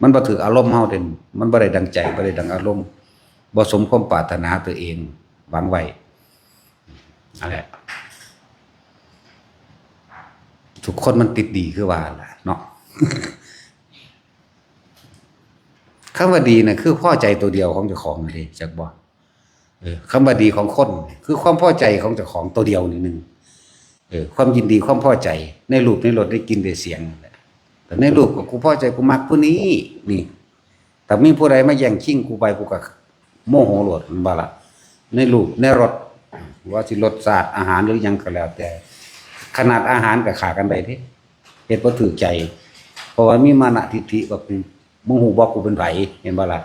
มันบ่ถืกอารมณ์เฮาเด้ มันบ่ได้ดังใจ บ่ได้ดังอารมณ์ บ่สมความปรารถนาตัวเองหวังไว้ นั่นแหละ ทุกคนมันติดดีคือว่าล่ะเนาะ คำว่าดีน่ะ คือพอใจตัวเดียวของเจ้าของนั่นเอง จักบ่ เออ คำว่าดีของคน คือความพอใจของเจ้าของตัวเดียวนี่หนึ่ง เออ ความยินดีความพอใจ ในรูปในรสได้กลิ่นได้เสียงนั่นแหละ แต่ในรูปก็กูพอใจ กูมักผู้นี้ นี่ แต่มีผู้ใดมาแย่งชิงกูไป กูก็โมโหโลด แม่นบ่ล่ะ ในรูปในรส ว่าสิรสชาติอาหารหรือหยังก็แล้วแต่ ขนาดอาหารก็ฆ่ากันได้เด้ เฮ็ดบ่ถืกใจ เพราะว่ามีมานะทิฏฐิว่ากู มึงฮู้บ่กูเป็นไผ เห็นบ่ล่ะ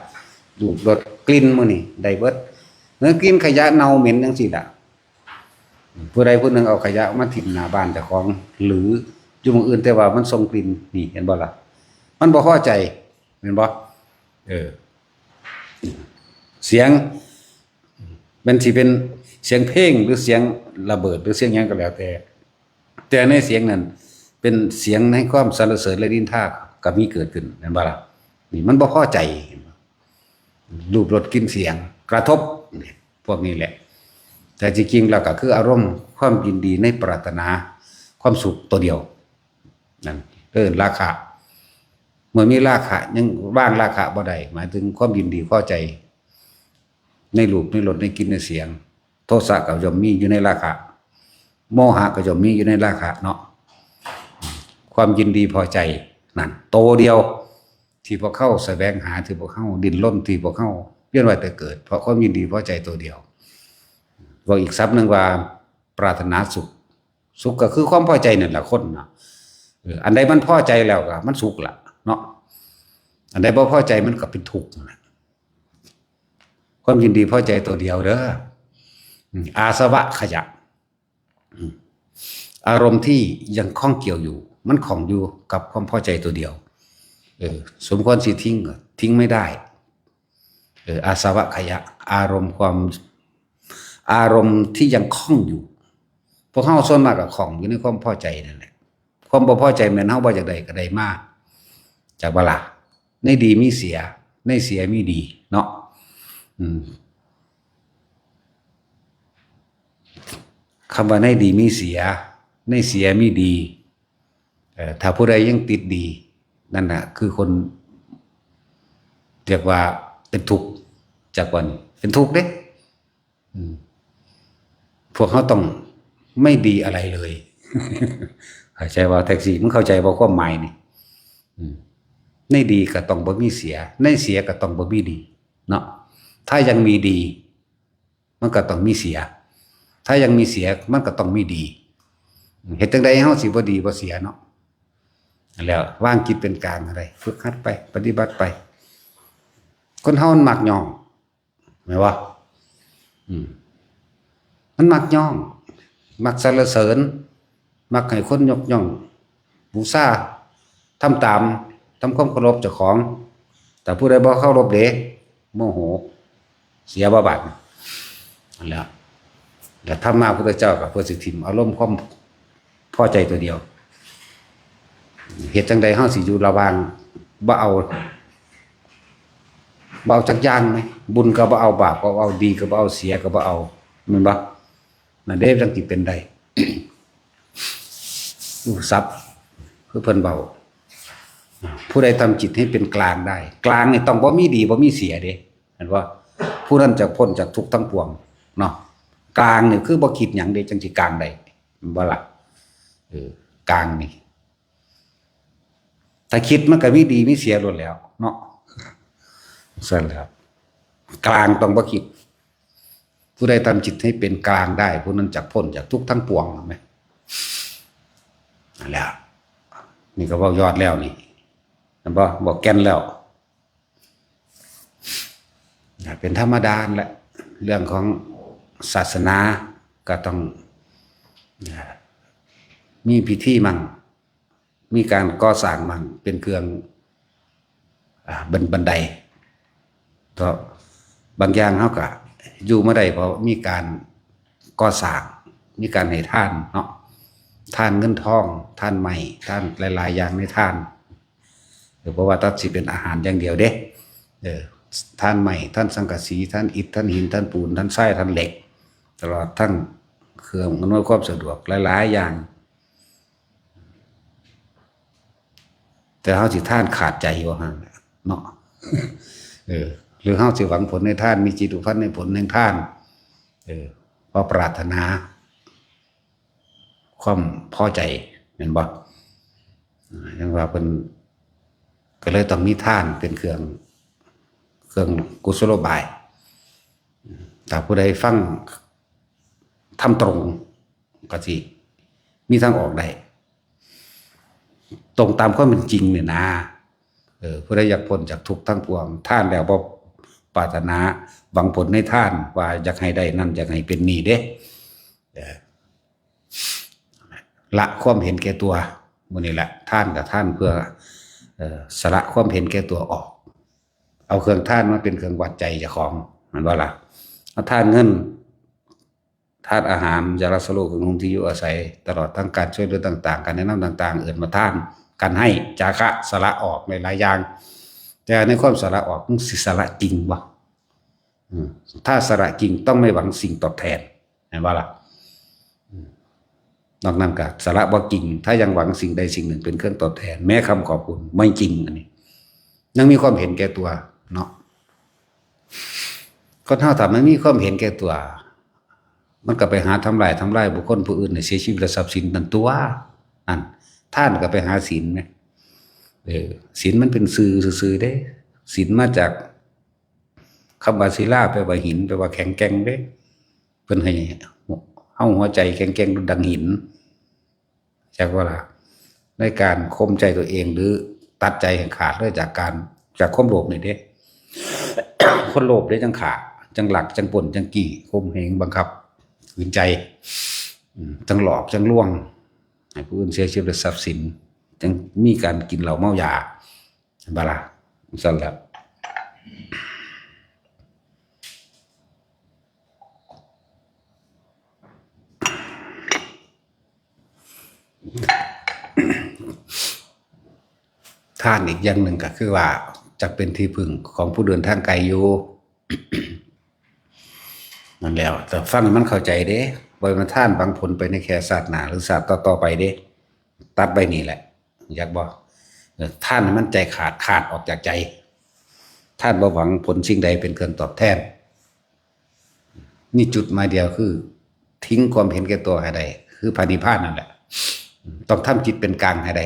รูปรสกลิ่นมื้อนี้ได้เบิด เหมือนกลิ่นขยะเน่าเหม็นจังซี่ล่ะ ผู้ใดผู้หนึ่งเอาขยะมาถิ่มหน้าบ้านเจ้าของ หรืออยู่หม่องอื่น แต่ว่ามันส่งกลิ่น นี่ เห็นบ่ล่ะ มันบ่พอใจ แม่นบ่ เออ เสียง มันสิเป็นเสียงเพลง หรือเสียงระเบิด หรือเสียงหยังก็แล้วแต่ แต่ในเสียงนั้นเป็นเสียงในความสรรเสริญและนินทาก็มีเกิดขึ้น แม่นบ่ล่ะ นี่มันบ่พอใจ รูปรสกลิ่นเสียงกระทบ นี่ พวกนี้แหละ แต่จริงๆแล้วก็คืออารมณ์ความยินดีในปรารถนาความสุขตัวเดียว นั่นเอิ้นราคะ เมื่อมีราคะยังวางราคะบ่ได้ หมายถึงความยินดีพอใจ ในรูปในรสในกลิ่นในเสียง โทสะก็ย่อมมีอยู่ในราคะ โมหะก็ย่อมมีอยู่ในราคะเนาะ ความยินดีพอใจนั่น โตเดียว ที่พวกเขาแสวงหา ที่พวกเขาดิ้นรน ที่พวกเขาเวียนว่ายแต่เกิด เพราะความยินดีพอใจตัวเดียว บอกอีกศัพท์หนึ่งว่า ปรารถนาสุข สุขก็คือความพอใจนั่นแหละคนเนาะ เออ อันใดมันพอใจแล้วก็มันสุขละเนาะ อันใดบ่พอใจมันก็เป็นทุกข์นั่นแหละ ความยินดีพอใจตัวเดียวเด้อ อืม อาสวะขยะ อืม อารมณ์ที่ยังข้องเกี่ยวอยู่ มันข้องอยู่กับความพอใจตัวเดียว เออ สมควรสิทิ้งก็ทิ้งไม่ได้ เออ อาสวะขยะ อารมณ์ความ อารมณ์ที่ยังข้องอยู่ พวกเฮาส่วนมากก็ข้องอยู่ในความพอใจนั่นแหละ ความบ่พอใจแม่นเฮาบ่อยากได้ก็ได้มา จักบ่ล่ะ ในดีมีเสีย ในเสียมีดีเนาะ อืม คำว่าในดีมีเสีย ในเสียมีดี เอ่อ ถ้าผู้ใดยังติดดี นั่นน่ะ คือคน เรียกว่าเป็นทุกข์ จักว่านี่ เป็นทุกข์เด้ อืม พวกเขาต้องไม่ดีอะไรเลย เข้าใจบ่ แท็กซี่ มึงเข้าใจบ่ความหมายนี่ อืม ในดีก็ต้องบ่มีเสีย ในเสียก็ต้องบ่มีดี เนาะ ถ้ายังมีดี มันก็ต้องมีเสีย ถ้ายังมีเสีย มันก็ต้องมีดี เฮ็ดจั่งใดเฮาสิบ่ดีบ่เสียเนาะ นั่นแหละ วางจิตเป็นกลางอะไร ฝึกหัดไป ปฏิบัติไป คนเฮามันมักย่อง แม่นบ่ อืม มันมักย่อง มักสรรเสริญ มักให้คนยกย่อง บูชา ทำตาม ทำความเคารพเจ้าของ แต่ผู้ใดบ่เคารพเด้ โมโห เสียบ่บาด นั่นแหละ แล้วธรรมะพุทธเจ้าก็เพื่อสิถิ่มอารมณ์ความพอใจตัวเดียว เฮ็ดจั่งใดเฮาสิอยู่ระหว่าง บ่เอา บ่เอาจักอย่างไหม บุญก็บ่เอา บาปก็บ่เอา ดีก็บ่เอา เสียก็บ่เอา แม่นบ่ นั่นเด้จั่งสิเป็นได้ รู้ ศัพท์ คือเพิ่นเว้า ผู้ใดทำจิตให้เป็นกลางได้ กลางนี่ต้องบ่มีดีบ่มีเสียเด้ เห็นบ่ ผู้นั้นจะพ้นจากทุกข์ทั้งปวงเนาะ กลางนี่คือบ่คิดหยังเด้ จังสิกลางได้ เห็นบ่ล่ะ เออ กลางนี่ ถ้าคิดมันก็มีดีมีเสียล้วนแล้วเนาะ ซั่นแหละครับ กลางต้องบ่คิด ผู้ใดทำจิตให้เป็นกลางได้ ผู้นั้นจักพ้นจากทุกข์ทั้งปวง เห็นไหม นั่นแหละ นี่ก็เว้ายอดแล้วนี่ เห็นบ่ บอกแก่นแล้ว เป็นธรรมดาแหละ เรื่องของศาสนาก็ต้อง มีพิธีมั่ง มีการก่อสร้างมั่ง เป็นเครื่อง อ่า บัน- บันได เพราะบางอย่างเฮาก็อยู่มาได้ เพราะมีการก่อสร้าง มีการให้ทานเนาะ ทานเงินทอง ทานไม้ ทานหลายๆ อย่างในทาน เออ เพราะว่าตัดสิเป็นอาหารอย่างเดียวเด้ เออ ทานไม้ ทานสังกะสี ทานอิฐ ทานหิน ทานปูน ทานทราย ทานเหล็ก ตลอดทั้งเครื่องอำนวยความสะดวกหลายๆ อย่าง แต่เฮาสิทานขาดใจอยู่หั่นเนาะ เออ หรือเฮาสิหวังผลในทาน มีจิตผูกพันในผลแห่งทาน เออ เพราะปรารถนาความพอใจ แม่นบ่ อ่า ยังว่าเพิ่นก็เลยต้องมีทานเป็นเครื่อง เครื่องกุศโลบาย ถ้าผู้ใดฟังธรรมตรง ก็สิมีทางออกได้ ตรงตามความเป็นจริงเนี่ยนะ เออ ผู้ใดอยากพ้นจากทุกข์ทั้งปวง ทานแล้วบ่ปรารถนาหวังผลในทาน ว่าอยากให้ได้นั่น อยากให้เป็นนี่เด้ เออ ละความเห็นแก่ตัว มื้อนี้แหละ ทานกับทานเพื่อ เอ่อ สละความเห็นแก่ตัวออก เอาเครื่องทานมาเป็นเครื่องวัดใจเจ้าของ แม่นบ่ล่ะ เอาทานเงิน ทานอาหาร ยารักษาโรค เครื่องนุ่งที่อยู่อาศัย ตลอดทั้งการช่วยเหลือต่างๆ การแนะนำต่างๆ เอิ้นว่าทาน การให้ จาคะ สละออกในหลายอย่าง แต่ในความสละออก มึงสิสละจริงบ่ อืม ถ้าสละจริงต้องไม่หวังสิ่งตอบแทน แม่นบ่ล่ะ อืม นอกนั้นก็สละบ่จริง ถ้ายังหวังสิ่งใดสิ่งหนึ่งเป็นเครื่องตอบแทน แม้คำขอบคุณ ไม่จริง อันนี้ ยังมีความเห็นแก่ตัวเนาะ คนเฮาถ้ามันมีความเห็นแก่ตัว มันก็ไปหาทำลาย ทำลายบุคคลผู้อื่นให้เสียชีวิตและทรัพย์สินนั่นตัว นั่น ทานก็ไปหาศีลแหม เออ ศีลมันเป็นซื่อซื่อๆเด้ ศีลมาจากคำว่าศิลา แปลว่าหิน แปลว่าแข็งแกร่งเด้ เพิ่นให้เฮาหัวใจแข็งแกร่งดุจดังหิน จักว่าล่ะ ในการข่มใจตัวเองหรือตัดใจให้ขาดเลยจากการ จากความโลภนี่เด้ คนโลภเด้จังฆ่า จังลัก จังปล้น จังจี้ ข่มเหง บังคับ ขืนใจ อืม จังหลอก จังลวง ให้ผู้อื่นเสียชีวิตและทรัพย์สิน จังมีการกินเหล้าเมายา เห็นบ่ล่ะ ซั่นแหละ ทานอีกอย่างหนึ่งก็คือว่า จักเป็นที่พึ่งของผู้เดินทางไกลอยู่ นั่นแหล้ว แต่ฟังให้มันเข้าใจเด้ บ่แม่นทานหวังผลไปในแค่ชาติหน้าหรือชาติต่อๆไปเด้ ตัดไว้นี่แหละ อยากบ่ เออ ทานให้มันใจขาด ขาดออกจากใจ ทานบ่หวังผลสิ่งใดเป็นเครื่องตอบแทน นี่จุดหมายเดียวคือ ทิ้งความเห็นแก่ตัวให้ได้ คือพระนิพพานนั่นแหละ ต้องทำจิตเป็นกลางให้ได้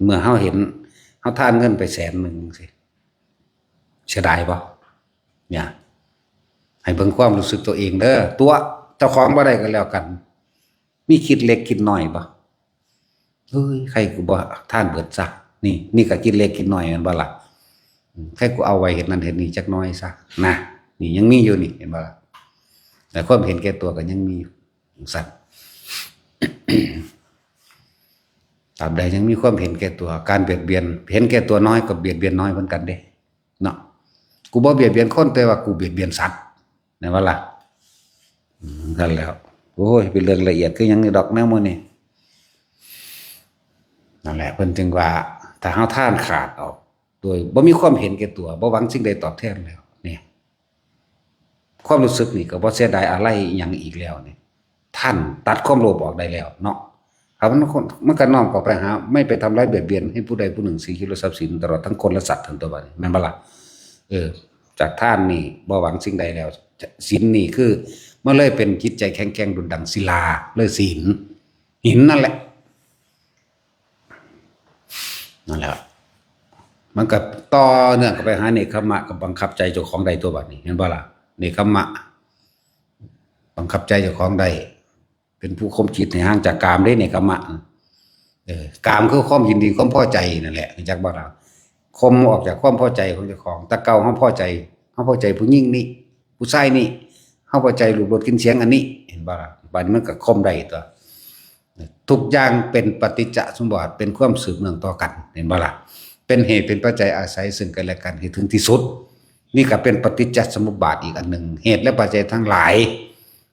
เมื่อเฮาเห็น เฮาทานเงินไปแสนหนึ่งสิ เสียดายบ่ เนี่ย ให้เบิ่งความรู้สึกตัวเองเด้อ ตัวเจ้าของบ่ได้ก็แล้วกัน มีคิดเล็กคิดน้อยบ่ เฮ้ย ใครกูบ่ทานเบิดซะ นี่ นี่ก็คิดเล็กคิดน้อยแม่นบ่ล่ะ อืม ใครกูเอาไว้เฮ็ดนั่นเฮ็ดนี่จักหน่อยซะ นะ นี่ยังมีอยู่นี่ เห็นบ่ล่ะ แต่ความเห็นแก่ตัวก็ยังมีอยู่ ซั่น ตราบใดยังมีความเห็นแก่ตัว การเบียดเบียน เห็นแก่ตัวน้อยก็เบียดเบียนน้อยเหมือนกันเด้ เนาะ กูบ่เบียดเบียนคน แต่ว่ากูเบียดเบียนสัตว์ แม่นบ่ล่ะ อืม นั่นแหล้ว โอ้ย เป็นเรื่องละเอียดคือหยังนี่ดอกแนวมื้อนี้ นั่นแหละ เพิ่นจึงว่า ถ้าเฮาทานขาดออก โดยบ่มีความเห็นแก่ตัว บ่หวังสิ่งใดตอบแทนแล้ว เนี่ย ความรู้สึกนี่ก็บ่เสียดายอะไรอิหยังอีกแล้วนี่ ท่านตัดความโลภออกได้แล้วเนาะ ถ้ามันคนมันก็น้อมเข้าไปหา ไม่ไปทำร้ายเบียดเบียนให้ผู้ใดผู้หนึ่ง สิ่งชีวิต หรือทรัพย์สิน ตลอดทั้งคนและสัตว์ ทั้งตัวบัดนี้ แม่นบ่ล่ะ? เออ จากทานนี่บ่หวังสิ่งใดแล้ว ศีลนี่คือ มันเลยเป็นจิตใจแข็งแกร่งดุจดังศิลา เลยศีล หินนั่นแหละ นั่นแหละ มันก็ต่อเนื่องเข้าไปหาเนกขัมมะ ก็บังคับใจเจ้าของได้ตัวบัดนี้ เห็นบ่ล่ะ? เนกขัมมะ บังคับใจเจ้าของได้ เป็นผู้ข่มจิตให้ห่างจากกามเด้ เนกขัมมะ เออ กามคือความยินดี ความพอใจนั่นแหละ รู้จักบ่ล่ะ? ข่มออกจากความพอใจของเจ้าของ แต่เก่าเฮาพอใจ เฮาพอใจผู้หญิงนี่ ผู้ชายนี่ เฮาพอใจรูปรสกลิ่นเสียงอันนี้ เห็นบ่ล่ะ? บัดนี้มันก็ข่มได้ตัว ทุกอย่างเป็นปฏิจจสมุปบาท เป็นความสืบเนื่องต่อกัน เห็นบ่ล่ะ? เป็นเหตุเป็นปัจจัยอาศัยซึ่งกันและกันให้ถึงที่สุด นี่ก็เป็นปฏิจจสมุปบาทอีกอันหนึ่ง เหตุและปัจจัยทั้งหลาย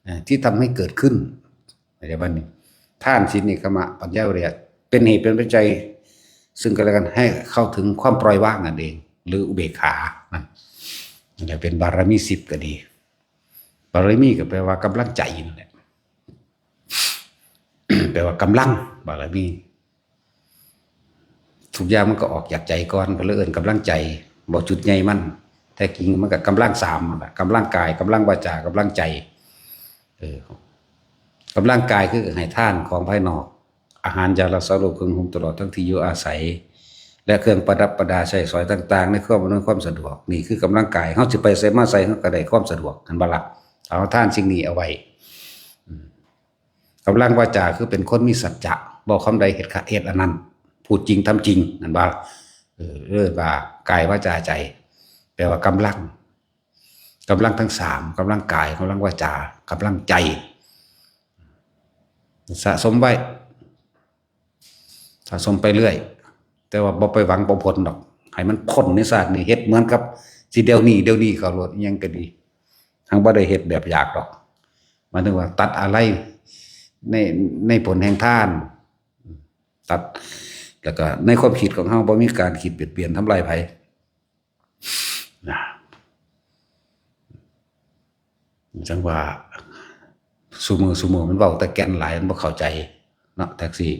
เอ่อ ที่ทำให้เกิดขึ้น เข้าใจบ่นี่? ทาน ศีล เนกขัมมะ ปัญญา วิริยะ เป็นเหตุเป็นปัจจัยซึ่งกันและกันให้เข้าถึงความปล่อยวางนั่นเอง หรืออุเบกขา นั่น นั่นแหละ เป็นบารมีสิบก็ดี บารมีก็แปลว่ากำลังใจนั่นแหละ แปลว่ากำลัง บารมี ทุกอย่างมันก็ออกจากใจก่อน ก็เลยเอิ้นกำลังใจ บ่ จุดใหญ่มัน แท้จริงมันก็กำลังสามนั่นแหละ กำลังกาย กำลังวาจา กำลังใจ เออ กำลังกายคือให้ทานของภายนอก อาหาร ยารักษาโรค เครื่องนุ่งห่ม ตลอดทั้งที่อยู่อาศัย และเครื่องประดับประดาใช้สอยต่างๆ ในความอำนวยความสะดวก นี่คือกำลังกาย เฮาสิไปไสมาไส เฮาก็ได้ความสะดวก เห็นบ่ล่ะ? เอาทานสิ่งนี้เอาไว้ อืม กำลังวาจาคือเป็นคนมีสัจจะ เว้าคำใดเฮ็ดคำ เฮ็ดอันนั้น พูดจริงทำจริง เห็นบ่ล่ะ? เออ เรียกว่ากายวาจาใจ แปลว่ากำลัง กำลังทั้งสาม กำลังกาย กำลังวาจา กำลังใจ สะสมไว้ สะสมไปเรื่อย แต่ว่าบ่ไปหวังบ่ผลดอก ให้มันพ้นในชาตินี้ เฮ็ดเหมือนกับสิเดี๋ยวนี้ เดี๋ยวนี้เข้าโลด อิหยังก็ดี ทั้งบ่ได้เฮ็ดแบบอยากดอก หมายถึงว่าตัดอาลัยใน ในผลแห่งทาน ตัด แล้วก็ในความคิดของเฮาบ่มีการคิดเบียดเบียนทำลายไผ นะ จั่งว่า ซุมื้อ ซุมื้อมันเว้าแต่แก่นหลาย มันบ่เข้าใจเนาะ แท็กซี่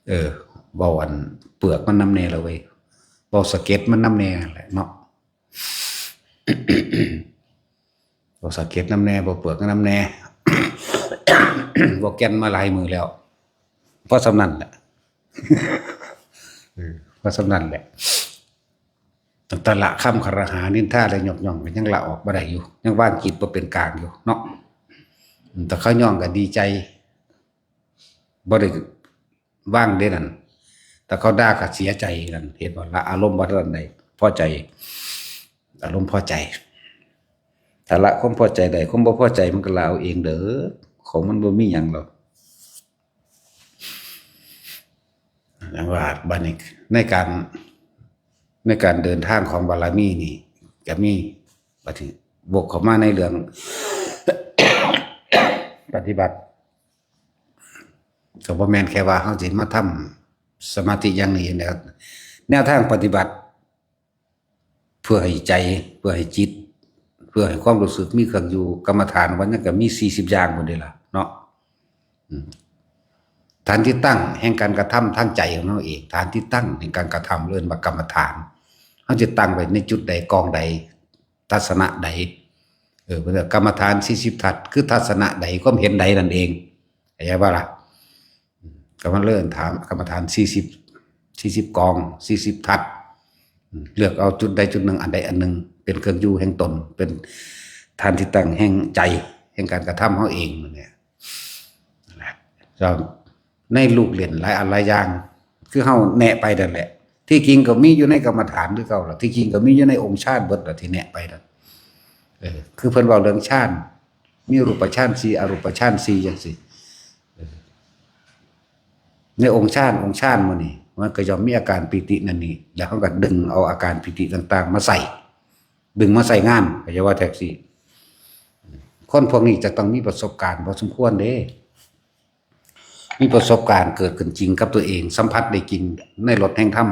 เออ เว้าอันเปลือกมันนำแน่ละเว้ย เว้าสะเก็ดมันนำแน่แหละเนาะ เว้าสะเก็ดนำแน่ เว้าเปลือกนำแน่ เว้าแก่นมาหลายมื้อแล้ว พอส่ำนั้นแหละ เออ พอส่ำนั้นแหละ ตั้งแต่ละคำคารหานินทาและยกย่องก็ยังละออกบ่ได้อยู่ ยังวางจิตบ่เป็นกลางอยู่เนาะ อืม แต่เขาย่องก็ดีใจ บ่ได้วางเด้นั่น แต่เขาด่าก็เสียใจนั่น เห็นบ่ละ อารมณ์บ่ทันได้พอใจ อารมณ์พอใจ ถ้าละความพอใจได้ ความบ่พอใจมันก็ละเอาเองเด้อ ของมันบ่มีหยังหรอก อย่างว่าบัดนี้ในการ ในการเดินทางของบารมีนี่ ก็มี บัดนี้วกเข้ามาในเรื่อง ปฏิบัติ ก็บ่แม่นแค่ว่าเฮาสิมาทำสมาธิอย่างนี้อย่างเดียว แนวทางปฏิบัติ เพื่อให้ใจ เพื่อให้จิต เพื่อให้ความรู้สึกมีเครื่องอยู่ กรรมฐานวันนั้นก็มีสี่สิบอย่างพุ้นเด้ล่ะเนาะ อืม ฐานที่ตั้งแห่งการกระทำทางใจของเฮาเอง ฐานที่ตั้งแห่งการกระทำเอิ้นว่ากรรมฐาน เฮาจะตั้งไว้ในจุดใด กองใด ทัศนะใด เออ เพิ่นว่ากรรมฐานสี่สิบทัศน์ คือทัศนะใด ความเห็นใดนั่นเอง เข้าใจบ่ล่ะ? อืม ก็มาเริ่มถามกรรมฐานสี่สิบ สี่สิบกอง สี่สิบทัศน์ อืม เลือกเอาจุดใดจุดหนึ่ง อันใดอันหนึ่ง เป็นเครื่องอยู่แห่งตน เป็นฐานที่ตั้งแห่งใจ แห่งการกระทำเฮาเองนั่นแหละ นั่นแหละ แล้วในลูกเล่นหลายอันหลายอย่าง คือเฮาแนะไปนั่นแหละ ที่จริงก็มีอยู่ในกรรมฐานคือเก่าล่ะ ที่จริงก็มีอยู่ในองค์ฌานเบิดล่ะที่แนะไปนั่น เออ คือเพิ่นเว้าเรื่องฌาน มีรูปฌานสี่ อรูปฌานสี่จั่งซี้ เออ ในองค์ฌาน องค์ฌานหมู่นี้ มันก็ย่อมมีอาการปีตินั่นนี่ แล้วเฮาก็ดึงเอาอาการปีติต่างๆ มาใส่ ดึงมาใส่งาน เข้าใจว่าแท็กซี่ คนพวกนี้จะต้องมีประสบการณ์พอสมควรเด้ มีประสบการณ์เกิดขึ้นจริงกับตัวเอง สัมผัสได้จริงในรสแห่งธรรม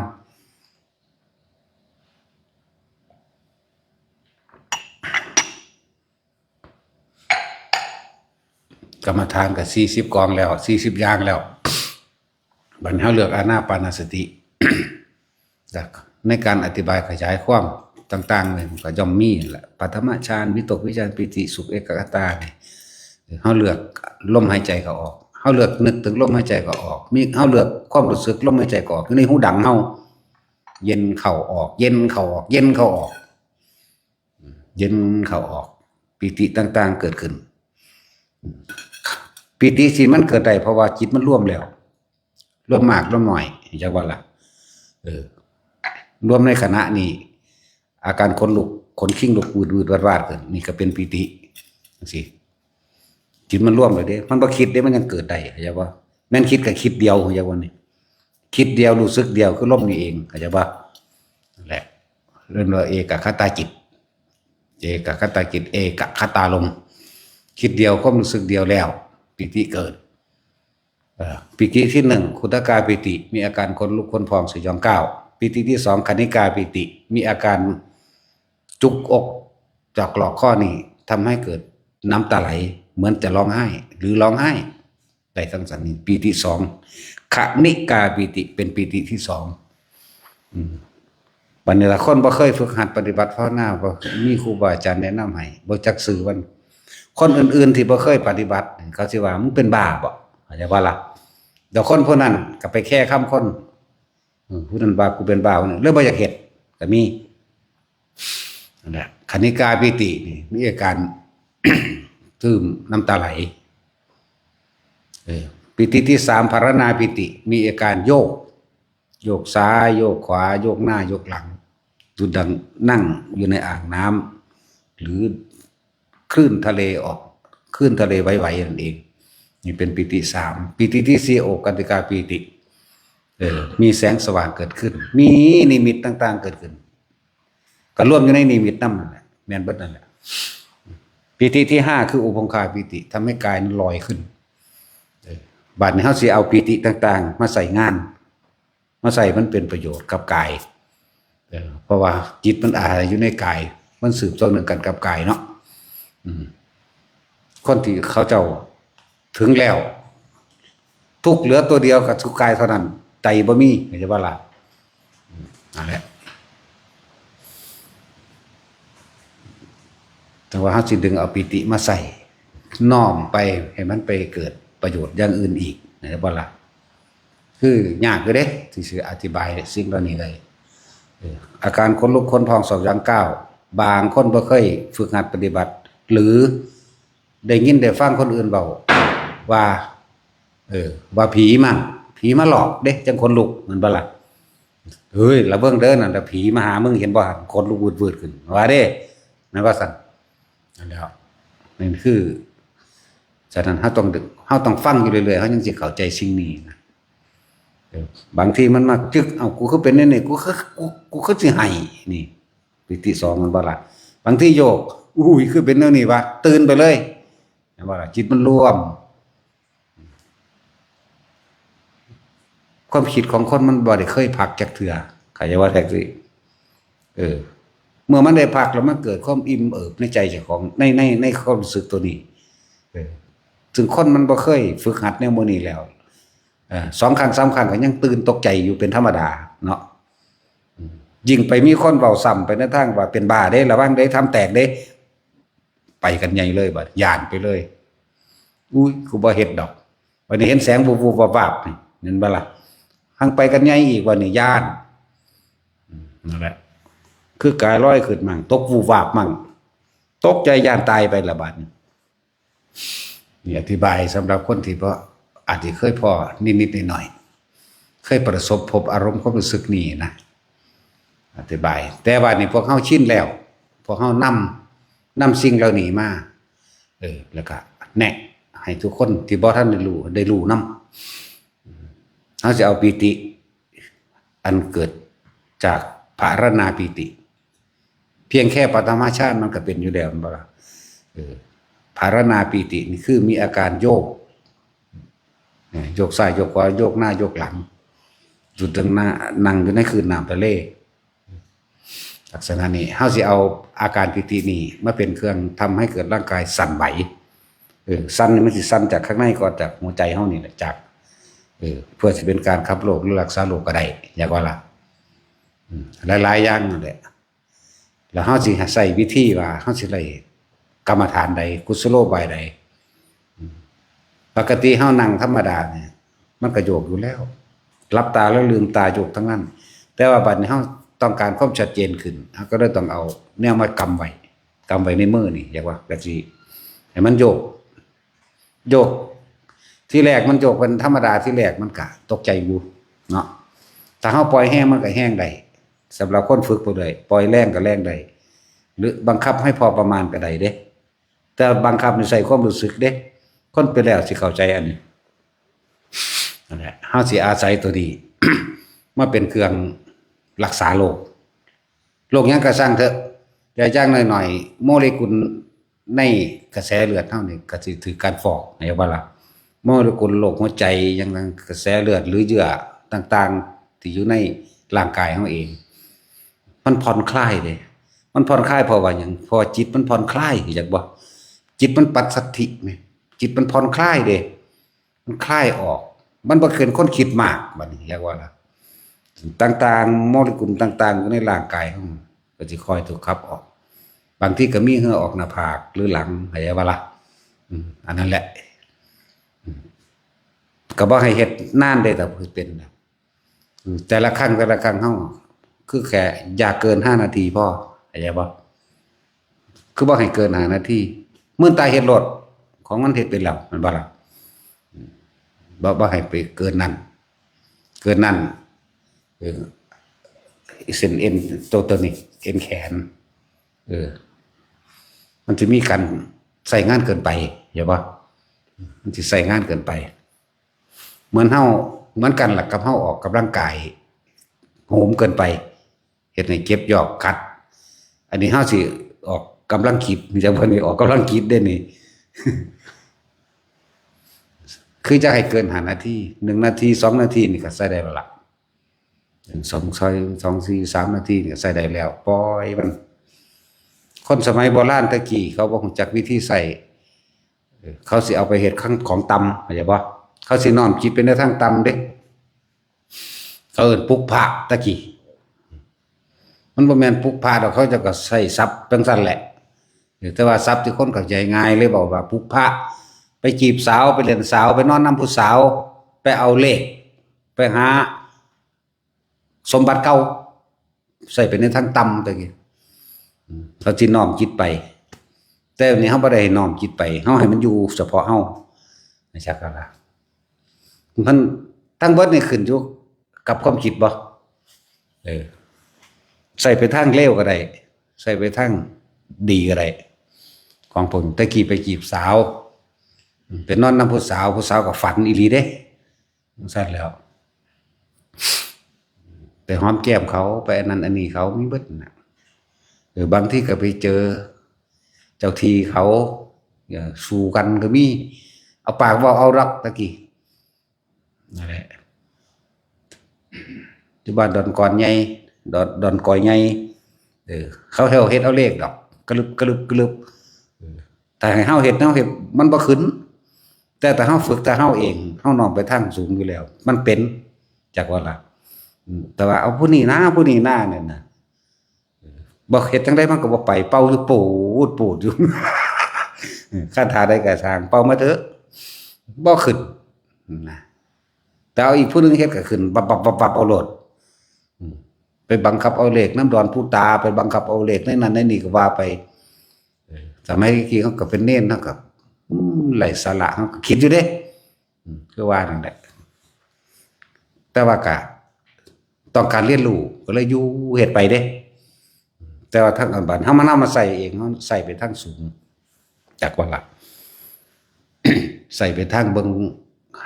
กรรมฐานก็สี่สิบกองแล้ว สี่สิบอย่างแล้ว บัดนี้เฮาเลือกอานาปานสติ ในการอธิบายขยายความต่างๆเนี่ยมันก็ย่อมมีนั่นแหละ ปฐมฌาน วิตกวิจารปีติสุขเอกคตาเนี่ย เฮาเลือกลมหายใจเข้าออก เฮาเลือกนึกถึงลมหายใจเข้าออก มีเฮาเลือกความรู้สึกลมหายใจเข้าออกอยู่ในหูดังเฮา เย็นเข้าออก เย็นเข้าออก เย็นเข้าออก เย็นเข้าออก ปีติต่างๆเกิดขึ้น ปีติสิมันเกิดได้เพราะว่าจิตมันรวมแล้ว รวมมากรวมน้อย จักว่าล่ะ เออ รวมในขณะนี้ อาการขนลุก ขนคิงลุก วืดๆวาดๆขึ้น นี่ก็เป็นปีติ จังซี้ จิตมันรวมเลยเด้ มันบ่คิดเด้ มันยังเกิดได้ เข้าใจบ่ แม่นคิดก็คิดเดียว เข้าใจบ่นี่ คิดเดียว รู้สึกเดียว คือลมนี่เอง เข้าใจบ่ นั่นแหละ เรียกว่าเอกคตาจิต เอกคตาจิต เอกคตาลม คิดเดียว ความรู้สึกเดียวแล้ว ปีติเกิด เอ่อ ปีติที่หนึ่ง ขุทกาปีติ มีอาการขนลุกขนพองสยองก้าว ปีติที่สอง คณิกาปีติ มีอาการจุกอก จากหลอกข้อนี้ ทำให้เกิดน้ำตาไหล เหมือนจะร้องไห้ หรือร้องไห้ ได้ทั้งสันนี้ ปีติสอง คณิกาปีติ เป็นปีติที่สอง อืม บัดนี้ละคนบ่เคยฝึกหัดปฏิบัติภาวนา บ่มีครูบาอาจารย์แนะนำให้ บ่จักชื่อมัน คนอื่นๆที่บ่เคยปฏิบัติ เขาสิว่า "มึงเป็นบ้าบ่" เข้าใจบ่ล่ะ แล้วคนผู้นั้นก็ไปแค่คำคน อืม ผู้นั้นว่า "กูเป็นบ้า" ผู้นั้นเลยบ่อยากเฮ็ด ก็มี นั่นแหละ คณิกาปีตินี่ มีอาการ ตื้มน้ำตาไหล เออ ปีติที่สาม ภารณาปีติ มีอาการโยก โยกซ้าย โยกขวา โยกหน้า โยกหลัง จุดดังนั่งอยู่ในอ่างน้ำ หรือคลื่นทะเลออก คลื่นทะเลไหวๆนั่นเอง นี่เป็นปีติสาม ปีติที่สี่ โอคติกาปีติ เออ มีแสงสว่างเกิดขึ้น มีนิมิตต่างๆเกิดขึ้น ก็รวมอยู่ในนิมิตนำนั่นแหละ แม่นเบิดนั่นแหละ ปีติที่ห้า คืออุพงคาปีติ ทำให้กายนั้นลอยขึ้น เออ บัดนี้เฮาสิเอาปีติต่างๆมาใส่งาน มาใส่มันเป็นประโยชน์กับกาย เออ เพราะว่าจิตมันอาศัยอยู่ในกาย มันสืบต่อเนื่องกันกับกายเนาะ อืม คนที่เขาเจ้าถึงแล้ว ทุกข์เหลือตัวเดียวกับทุกข์กายเท่านั้น ใจบ่มี เข้าใจบ่ล่ะ อืม นั่นแหละ แต่ว่าเฮาสิดึงเอาปีติมาใส่ น้อมไปให้มันไปเกิดประโยชน์อย่างอื่นอีก เข้าใจบ่ล่ะ คือยากอยู่เด้ ที่สิอธิบายสิ่งเหล่านี้ได้ เออ อาการขนลุกขนพองสยองก้าว บางคนบ่เคยฝึกหัดปฏิบัติ หรือได้ยินได้ฟังคนอื่นเว้าว่า เออ ว่าผีมั่ง ผีมาหลอกเด้ จังขนลุก แม่นบ่ล่ะ "เฮ้ย ระเบิ่งเด้อ นั่นล่ะผีมาหามึง เห็นบ่ ขนลุกวืดๆขึ้น" ว่าเด้ แม่นว่าซั่น นั่นแหละ นั่นคือ ฉะนั้นเฮาต้องดึง เฮาต้องฟังอยู่เรื่อยๆ เฮาจึงสิเข้าใจสิ่งนี้นะ เออ บางทีมันมาจึก "เอ้า กูคือเป็นแนวนี้ กูคือ กู กูคือสิไห้" นี่ ปีติสอง แม่นบ่ล่ะ บางทีโยก "อุ้ย คือเป็นแนวนี้วะ" ตื่นไปเลย แม่นบ่ล่ะ จิตมันรวม ความคิดของคนมันบ่ได้เคยพักจักเทื่อ เข้าใจว่าแท้สิ เออ เมื่อมันได้พักแล้วมันเกิดความอิ่มเอิบในใจเจ้าของ ใน ใน ในความรู้สึกตัวนี้ เออ ซึ่งคนมันบ่เคยฝึกหัดแนวหมู่นี้แล้ว เออ สองครั้งสามครั้งก็ยังตื่นตกใจอยู่เป็นธรรมดาเนาะ อืม ยิ่งไปมีคนเว้าซ้ำไปในทางว่าเป็นบ้าเด้ ระวังเด้ ถ้ำแตกเด้ ไปกันใหญ่เลยบัด ย้านไปเลย "อุ้ย กูบ่เฮ็ดดอก" บัดนี้เห็นแสงวุบๆวับๆนี่ แม่นบ่ล่ะ หังไปกันใหญ่อีก บัดนี้ย้าน อืม นั่นแหละ คือกายลอยขึ้นมั่ง ตกวุบวาบมั่ง ตกใจย้านตายไปละบัดนี้ นี่อธิบายสำหรับคนที่บ่ อาจจะเคยพ้อนิดๆหน่อยๆ เคยประสบพบอารมณ์ความรู้สึกนี้นะ อธิบาย แต่ว่านี่พวกเฮาชินแล้ว พวกเฮานำ นำสิ่งเหล่านี้มา เออ แล้วก็แนะให้ทุกคนที่บ่ทันได้รู้ ได้รู้นำ เฮาสิเอาปีติ อันเกิดจากภารณาปีติ เพียงแค่ปฐมฌานมันก็เป็นอยู่แล้ว แม่นบ่ล่ะ เออ ภารณาปีตินี่คือมีอาการโยก เออ โยกซ้ายโยกขวา โยกหน้าโยกหลัง จุดดังหน้า นั่งอยู่ในคลื่นน้ำทะเล ลักษณะนี้ เฮาสิเอาอาการปีตินี้มาเป็นเครื่องทำให้เกิดร่างกายสั่นไหว เออ สั่นนี่มันสิสั่นจากข้างในก่อน จากหัวใจเฮานี่แหละ จาก เออ เพื่อสิเป็นการขับโรคหรือรักษาโรคก็ได้ อยากว่าล่ะ อืม หลายๆอย่างนั่นแหละ แล้วเฮาสิใช้วิธีว่าเฮาสิได้กรรมฐานใด กุศโลบายใด อืม ปกติเฮานั่งธรรมดาเนี่ย มันก็โยกอยู่แล้ว หลับตาแล้วลืมตาโยกทั้งนั้น แต่ว่าบัดนี้เฮาต้องการความชัดเจนขึ้น เฮาก็เลยต้องเอาแนวมากำไว้ กำไว้ในมือนี่ อยากว่า ก็สิให้มันโยก โยก ที่แรกมันโยกเป็นธรรมดา ที่แรกมันก็ตกใจอยู่เนาะ ถ้าเฮาปล่อยแฮงมันก็แฮงได้ สำหรับคนฝึกไปเรื่อย ปล่อยแรงก็แรงได้ หรือบังคับให้พอประมาณก็ได้เด้ แต่บังคับนี่ใช้ความรู้สึกเด้ คนเป็นแล้วสิเข้าใจอันนี้ นั่นแหละ เฮาสิอาศัยตัวนี้ มาเป็นเครื่องรักษาโรค โรคหยังก็ซ่างเถอะ แต่อย่างน้อยๆ โมเลกุลในกระแสเลือดเฮานี่ก็สิถืกการฟ้อ เห็นบ่ล่ะ โมเลกุลโรคหัวใจ หยังนั้น กระแสเลือดหรือเยื่อต่างๆ ที่อยู่ในร่างกายเฮาเอง มันผ่อนคลายเด้ มันผ่อนคลายเพราะว่าหยัง เพราะว่าจิตมันผ่อนคลาย อยากบ่ จิตมันปัสสัทธิแหม จิตมันผ่อนคลายเด้ มันคลายออก มันบ่เป็นคนคิดมาก บัดนี้เรียกว่าล่ะ ต่างๆ โมเลกุลต่างๆ อยู่ในร่างกายเฮาก็สิค่อยถูกขับออก บางทีก็มีเหงื่อออกหน้าผากหรือหลัง เข้าใจบ่ล่ะ อืม อันนั้นแหละ อืม ก็บ่ให้เฮ็ดนานเด้ ถ้าเป็นนะ อืม แต่ละครั้ง แต่ละครั้งเฮา คือแค่อย่าเกินห้านาทีพอ เข้าใจบ่ คือบ่ให้เกินห้านาที เหมือนตาเฮ็ดโลด ของมันเฮ็ดเป็นแล้ว แม่นบ่ล่ะ อืม บ่ บ่ให้ไปเกินนั้น เกินนั้น เออ เส้นเอ็นตัว ตัวนี้ เอ็นแขน เออ มันสิมีการใช้งานเกินไป เข้าใจบ่ มันสิใช้งานเกินไป เหมือนเฮา เหมือนกันล่ะกับเฮาออกกำลังกาย โหมเกินไป เฮ็ดให้เจ็บยอกคัด อันนี้เฮาสิออกกำลังจิต จั่งเพิ่นนี่ออกกำลังจิตเด้นี่ คือจะให้เกินห้านาที หนึ่งนาที สองนาทีนี่ก็ใช้ได้แล้วล่ะ สอง สอง สอง สี่ สาม นาทีนี่ก็ใช้ได้แล้ว ปล่อยมัน คนสมัยโบราณแต่กี้เขาบ่รู้จักวิธีใช้ เออ เขาสิเอาไปเฮ็ดของ ของต่ำ เข้าใจบ่ เขาสิน้อมจิตไปในทางต่ำเด้ เขาเอิ้นปุพพะแต่กี้ มันบ่แม่นปุพพะดอก เขาเจ้าก็ใช้ศัพท์จั่งซั้นแหละ เออ แต่ว่าศัพท์ที่คนเข้าใจง่ายเลยบอกว่าปุพพะ ไปจีบสาว ไปเล่นสาว ไปนอนนำผู้สาว ไปเอาเลข ไปหาสมบัติเก่า ใช้ไปในทางต่ำแต่กี้ อืม เขาสิน้อมจิตไป แต่อันนี้เฮาบ่ได้ให้น้อมจิตไป เฮาให้มันอยู่เฉพาะเฮา นะจ๊ะ ก็ล่ะ มันทั้งเบิดนี่ขึ้นอยู่กับความคิดบ่ เออ ใช้ไปทางเลวก็ได้ ใช้ไปทางดีก็ได้ ของผม แต่กี้ไปจีบสาว ไปนอนนำผู้สาว ผู้สาวก็ฝันอีหลีเด้ จั่งซั้นแล้ว ไปหอมแก้มเขา ไปอันนั้นอันนี้เขา มีเบิดน่ะ เออ บางทีก็ไปเจอเจ้าที่เขา เออ สู้กันก็มี เอาปากเว้าเอาดอกแต่กี้ นั่นแหละ อยู่บ้านดอนกอนใหญ่ ดอน ดอนกอยใหญ่ เออ เขาเฮ็ดเอาเลขดอก กระลึบ กระลึบ กระลึบ เออ แต่ให้เฮาเฮ็ด เฮาเฮ็ด มันบ่ขึ้น แต่ถ้าเฮาฝึก ถ้าเฮาเอง เฮาน้อมไปทางสูงอยู่แล้ว มันเป็น จักว่าล่ะ อืม แต่ว่าเอาผู้นี้นะ ผู้นี้นะ เนี่ยนะ เออ บ่เฮ็ดจั่งใดมันก็บ่ไป เป่าอยู่ปูดปูดอยู่ เออ คาถาใดก็ช่าง เป่ามาเถอะ บ่ขึ้น นะ แต่เอาอีกผู้หนึ่งเฮ็ดก็ขึ้น บับบับบับบับเอาโลด อืม ไปบังคับเอาเลขนำดอนผู้ตา ไปบังคับเอาเลขในนั้นในนี่ก็ว่าไป เออ สมัยกี้เขาก็เป็นเณร เขาก็ อืม ไร้สาระ เขาก็คิดอยู่เด้ อืม คือว่านั่นแหละ แต่ว่าก็ต้องการเรียนรู้ ก็เลยอยู่เฮ็ดไปเด้ แต่ว่าทางอันบัดเฮามานำมาใช้เอง เฮาใช้ไปทางสูง จักว่าล่ะ ใช้ไปทางเบิ่ง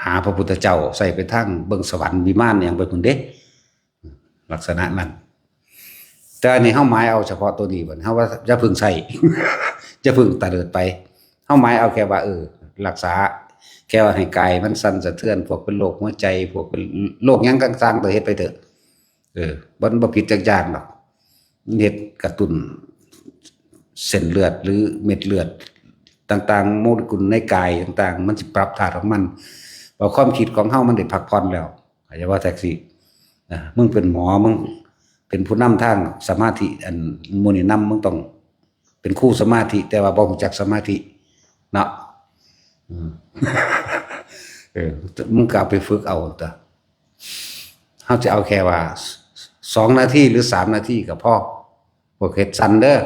หาพระพุทธเจ้า ใช้ไปทางเบิ่งสวรรค์วิมานหยังไปพุ้นเด้ ลักษณะนั้น แต่อันนี้เฮาหมายเอาเฉพาะตัวนี้บัด เฮาว่าอย่าเพิ่งใช้ อย่าเพิ่งตะเลิดไป เฮาหมายเอาแค่ว่า เออ รักษา แค่ว่าให้กายมันสั่นสะเทือน พวกเป็นโรคหัวใจ พวกเป็นโรคหยังต่างๆ ก็เฮ็ดไปเถอะ เออ มันบ่ผิดจักอย่างดอก มันเฮ็ดกระตุ้นเส้นเลือดหรือเม็ดเลือดต่างๆ โมเลกุลในกายต่างๆ มันสิปรับธาตุของมัน พอความคิดของเฮามันได้พักผ่อนแล้ว อาจจะว่าแท็กซี่นะ มึงเป็นหมอ มึงเป็นผู้นำทางสมาธิ อันหมู่นี่นำ มึงต้องเป็นครูสมาธิ แต่ว่าบ่รู้จักสมาธิเนาะ อืม เออ มึงก็เอาไปฝึกเอาตัว เฮาจะเอาแค่ว่า สองนาทีหรือสามนาทีก็พอ พวกเฮ็ดสั้นเด้อ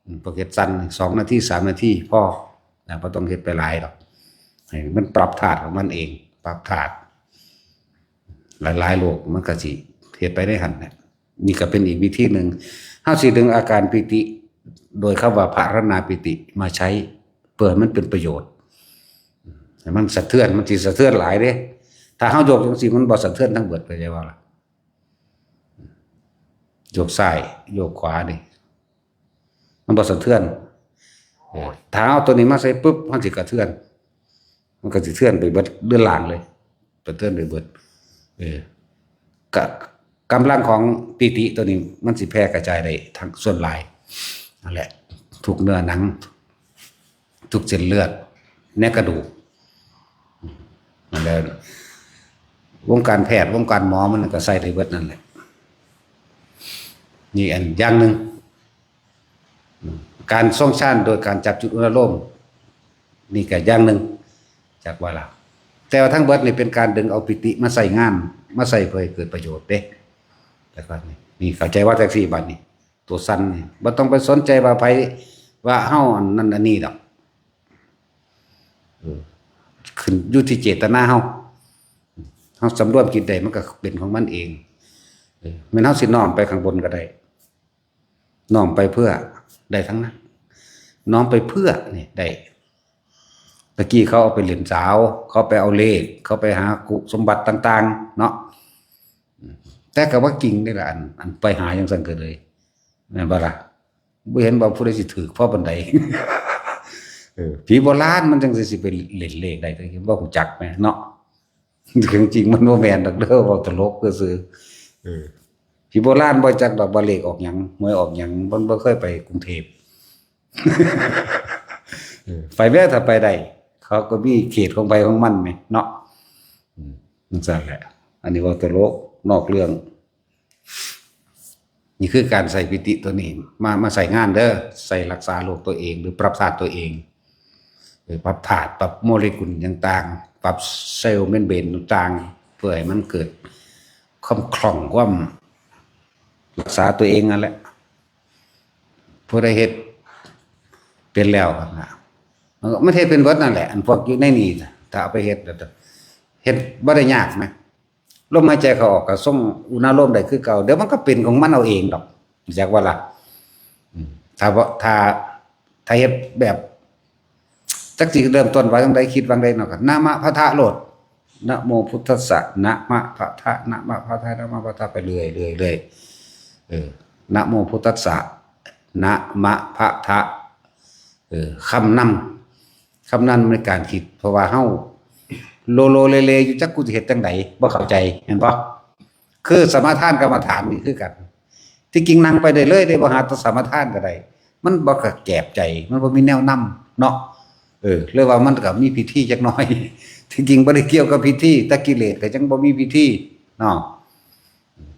อืม พวกเฮ็ดสั้น สองนาที สามนาทีพอ นะ บ่ต้องเฮ็ดไปหลายดอก ให้มันปรับธาตุของมันเอง ปรับธาตุ หลายๆโรคมันก็สิเฮ็ดไปได้หั่นแหละ นี่ก็เป็นอีกวิธีหนึ่ง เฮาสิดึงอาการปีติ โดยคำว่าภาวนาปีติมาใช้ เพื่อให้มันเป็นประโยชน์ ให้มันสะเทือน มันสิสะเทือนหลายเด้ ถ้าเฮายกจังซี่มันบ่สะเทือนทั้งเบิด เข้าใจบ่ล่ะ ยกซ้าย ยกขวานี่ มันบ่สะเทือน เออ ถ้าเอาตัวนี้มาใส่ปุ๊บ มันสิกระเทือน มันก็สิเทือนไปเบิดเรือนล่างเลย กระเทือนไปเบิด เออ กะ กำลังของปีติตัวนี้ มันสิแผ่กระจายได้ทั้งส่วนหลาย นั่นแหละ ทุกเนื้อหนัง ทุกเส้นเลือด ในกระดูก นั่นแหละ วงการแพทย์ วงการหมอมันก็ใส่ได้เบิดนั่นแหละ นี่อันอย่างหนึ่ง การทรงฌานโดยการจับจุดอุณาโลม นี่ก็อย่างหนึ่ง จากว่าละ แต่ว่าทั้งเบิดนี่เป็นการดึงเอาปีติมาใส่งาน มาใส่เพื่อให้เกิดประโยชน์เด้ แต่ก่อนนี่ นี่เข้าใจว่าแท็กซี่บัดนี้ ตัวสั้นนี่ บ่ต้องไปสนใจว่าไผว่าเฮาอันนั้นอันนี้ดอก เออ ขึ้นอยู่ที่เจตนาเฮา เฮาสำรวมจิตได้มันก็เป็นของมันเอง เออ แม่นเฮาสิน้อมไปข้างบนก็ได้ น้อมไปเพื่อ ได้ทั้งนั้น น้อมไปเพื่อ นี่ได้ ตะกี้เขาเอาไปเล่นสาว เขาไปเอาเลข เขาไปหากุสมบัติต่างๆ เนาะ แต่ก็ว่าจริงนี่แหละ อัน อันไปหาจังซั่นก็เลย แม่นบ่ล่ะ บ่เห็นว่าผู้ใดสิถืกพอปานใด เออ ผีโบราณมันจังสิไปเล่นเลขได้ แต่บ่รู้จักแหมเนาะ จริงๆมันบ่แม่นดอกเด้อ เว้าตลกซื่อๆ เออ ผีโบราณบ่จักดอกว่าเลขออกหยัง หวยออกหยัง มันบ่เคยไปกรุงเทพฯ เออ ไปแม้ถ้าไปได้ เขาก็มีเขตของไผของมันแหมเนาะ อืม จังซั่นแหละ อันนี้เว้าตลก นอกเรื่อง นี่คือการใส่ปีติตัวนี้ มา มาใส่งานเด้อ ใส่รักษาโรคตัวเอง หรือปรับธาตุตัวเอง หรือปรับธาตุ ปรับโมเลกุลต่างๆ ปรับเซลล์เมมเบรนต่างๆ เพื่อให้มันเกิดความคล่อง ความรักษาตัวเองนั่นแหละ ผู้ใดเฮ็ดเป็นแล้วนะ มันก็ มันเฮ็ดเป็นเบิดนั่นแหละ อันพวกอยู่ในนี่นะ ถ้าเอาไปเฮ็ดแล้ว เฮ็ดบ่ได้ยากนะ ลมหายใจเข้าออกก็ทรงอุณาโลมได้คือเก่า เดี๋ยวมันก็เป็นของมันเอาเองดอก จักว่าล่ะ อืม ถ้าบ่ ถ้า ถ้าเฮ็ดแบบ จักสิเริ่มต้นว่าจั่งใด คิดว่าจั่งใดเนาะ ก็ นะมะพะทะโลด นะโมพุทธัสสะ นะมะพะทะ นะมะพะทะ นะมะพะทะ ไปเรื่อยๆ เรื่อยๆ เออ นะโมพุทธัสสะ นะมะพะทะ เออ คำนำ คำนำในการคิด เพราะว่าเฮาโลโลเลเลอยู่ จักกูสิเฮ็ดจั่งใด บ่เข้าใจ เห็นบ่ คือสมาทานกรรมฐานนี่คือกัน ที่จริงนั่งไปได้เลยเด้ บ่หาแต่สมาทานก็ได้ มันบ่กระแจบใจ มันบ่มีแนวนำเนาะ เออ เลยว่ามันก็มีพิธีจักหน่อย ที่จริงบ่ได้เกี่ยวกับพิธี แต่กิเลสก็จั่งบ่มีพิธีเนาะ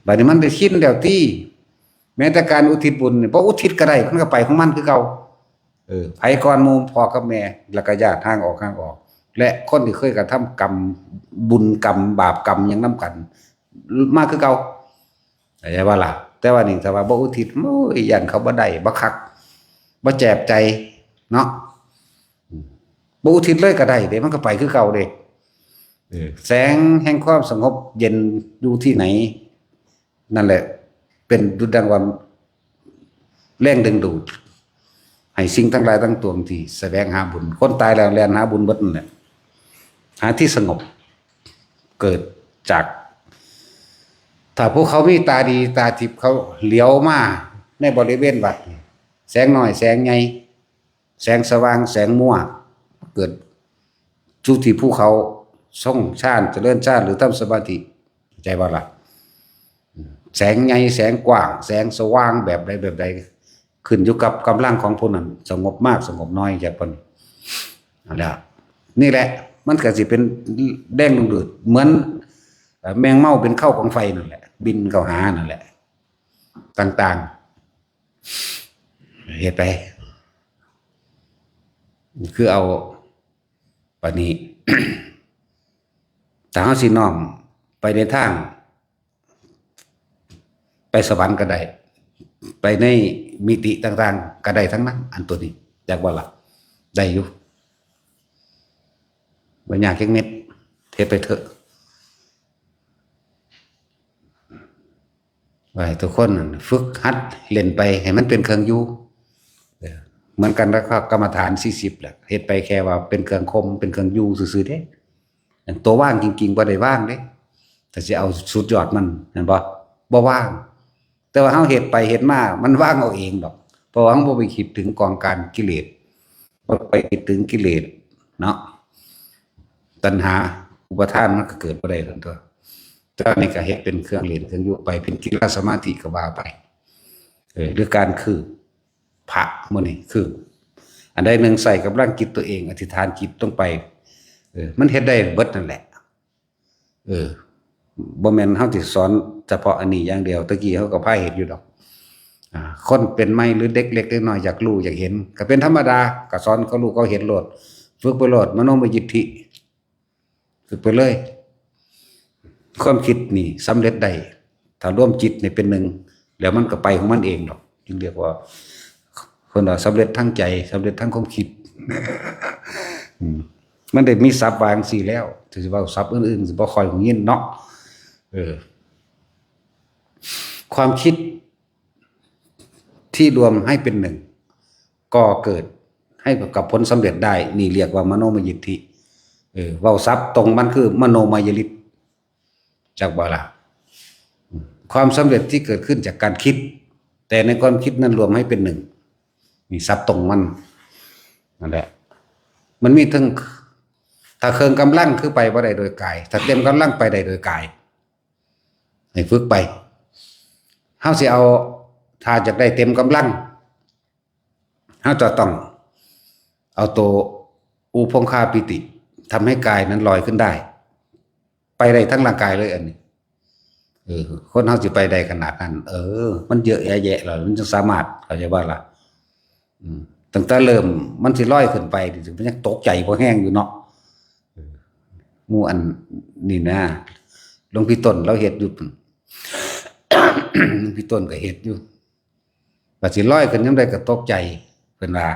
บัดนี้มันได้ชินแล้วติ แม้แต่การอุทิศบุญนี่ บ่อุทิศก็ได้ มันก็ไปของมันคือเก่า เออ ไผก่อนหมู่ พ่อกับแม่ แล้วก็ญาติห่างออกห่างออก และคนที่เคยกระทำกรรมบุญกรรมบาปกรรมหยังนำกัน มาคือเก่า เข้าใจบ่ล่ะ แต่ว่านี่ถ้าว่าบ่อุทิศ โอ้ย ย้านเขาบ่ได้ บ่คัก บ่แจบใจเนาะ อืม บ่อุทิศเลยก็ได้เด้ มันก็ไปคือเก่าเด้ เออ แสงแห่งความสงบเย็นอยู่ที่ไหน นั่นแหละ เป็นดุจดังว่าแรงดึงดูด ให้สิ่งทั้งหลายทั้งปวงที่แสวงหาบุญ คนตายแล้วแล่นหาบุญเบิดนั่นแหละ หาที่สงบ เกิดจาก ถ้าผู้เขามีตาดีตาทิพย์ เขาเหลียวมาในบริเวณวัดนี่ แสงน้อยแสงใหญ่ แสงสว่างแสงมัว เกิดจุดที่ผู้เขาทรงฌาน เจริญฌาน หรือทำสมาธิ เข้าใจบ่ล่ะ แสงใหญ่แสงกว้าง แสงสว่างแบบใดแบบใด ขึ้นอยู่กับกำลังของผู้นั้น สงบมากสงบน้อย จากคนนั่นแหละ นี่แหละ มันก็สิเป็นแรงดึงดูด เหมือน เอ่อ แมงเม่าเป็นเข่ากองไฟนั่นแหละ บินเข้าหานั่นแหละ ต่างๆ เฮ็ดไป คือเอา ปานนี้ ถ้าเฮาสิน้อมไปในทาง ไปสวรรค์ก็ได้ ไปในมิติต่างๆ ก็ได้ทั้งนั้น อันตัวนี้ จักว่าล่ะ ได้อยู่ บ่ยากจักเม็ด เฮ็ดไปเถอะ ว่าให้ทุกคนนั่นฝึกหัดเล่นไปให้มันเป็นเครื่องอยู่ เออ เหมือนกันแล้วก็กรรมฐานสี่สิบแหละ เฮ็ดไปแค่ว่าเป็นเครื่องข่ม เป็นเครื่องอยู่ซื่อๆ เด้ อันตัวว่างจริงๆ บ่ได้ว่างเด้ ถ้าสิเอาสุดยอดมัน แม่นบ่ บ่ว่าง แต่ว่าเฮาเฮ็ดไปเฮ็ดมา มันว่างเอาเองดอก เพราะว่าเฮาบ่ไปคิดถึงกองการกิเลส บ่ไปคิดถึงกิเลสเนาะ ตัณหาอุปาทานมันก็เกิดบ่ได้ซั่นตั่ว แต่อันนี้ก็เฮ็ดเป็นเครื่องเล่นเครื่องอยู่ไป เป็นกีฬาสมาธิก็ว่าไป เออ หรือการคือพระมื้อนี้คือ อันใดหนึ่งใส่กำลังจิตตัวเอง อธิษฐานจิตลงไป เออ มันเฮ็ดได้เบิดนั่นแหละ เออ บ่แม่นเฮาสิสอนเฉพาะอันนี้อย่างเดียว ตะกี้เฮาก็พาเฮ็ดอยู่ดอก อ่า คนเป็นใหม่หรือเด็กเล็กเด็กน้อยอยากรู้อยากเห็น ก็เป็นธรรมดา ก็สอนเขารู้เขาเห็นโลด ฝึกไปโลด มโนมยิทธิ ฝึกไปเลย ความคิดนี่สำเร็จได้ ถ้ารวมจิตนี่เป็นหนึ่ง แล้วมันก็ไปของมันเองดอก จึงเรียกว่า เพิ่นว่าสำเร็จทางใจ สำเร็จทางความคิด อืม มันได้มีศัพท์ว่าจั่งซี้แล้ว สิเว้าศัพท์อื่นๆ สิบ่ค่อยได้ยินเนาะ เออ ความคิดที่รวมให้เป็นหนึ่ง ก็เกิดให้กับผลสำเร็จได้ นี่เรียกว่ามโนมยิทธิ เออ เว้าศัพท์ตรงมันคือมโนมยฤทธิ์ จักบ่ล่ะ อืม ความสำเร็จที่เกิดขึ้นจากการคิด แต่ในความคิดนั้นรวมให้เป็นหนึ่ง นี่ศัพท์ตรงมัน นั่นแหละ มันมีทั้ง ถ้าเครื่องกำลังคือไปบ่ได้โดยกาย ถ้าเต็มกำลังไปได้โดยกาย ให้ฝึกไป เฮาสิเอา ถ้าอยากได้เต็มกำลัง เฮาจะต้องเอาตัวอุปงคาปีติ ทำให้กายนั้นลอยขึ้นได้ ไปได้ทั้งร่างกายเลยอันนี้ เออ คนเฮาสิไปได้ขนาดนั้น เออ มันเยอะแยะแยะแล้ว มันจะสามารถ เข้าใจบ่ล่ะ อืม ตั้งแต่เริ่มมันสิลอยขึ้นไปนี่ มันยังตกใจพอแห้งอยู่เนาะ เออ หมู่อันนี่นะ หลวงพี่ต้นลาวเฮ็ดอยู่ หลวงพี่ต้นก็เฮ็ดอยู่ ว่าสิลอยขึ้นยามใดก็ตกใจ เพิ่นว่า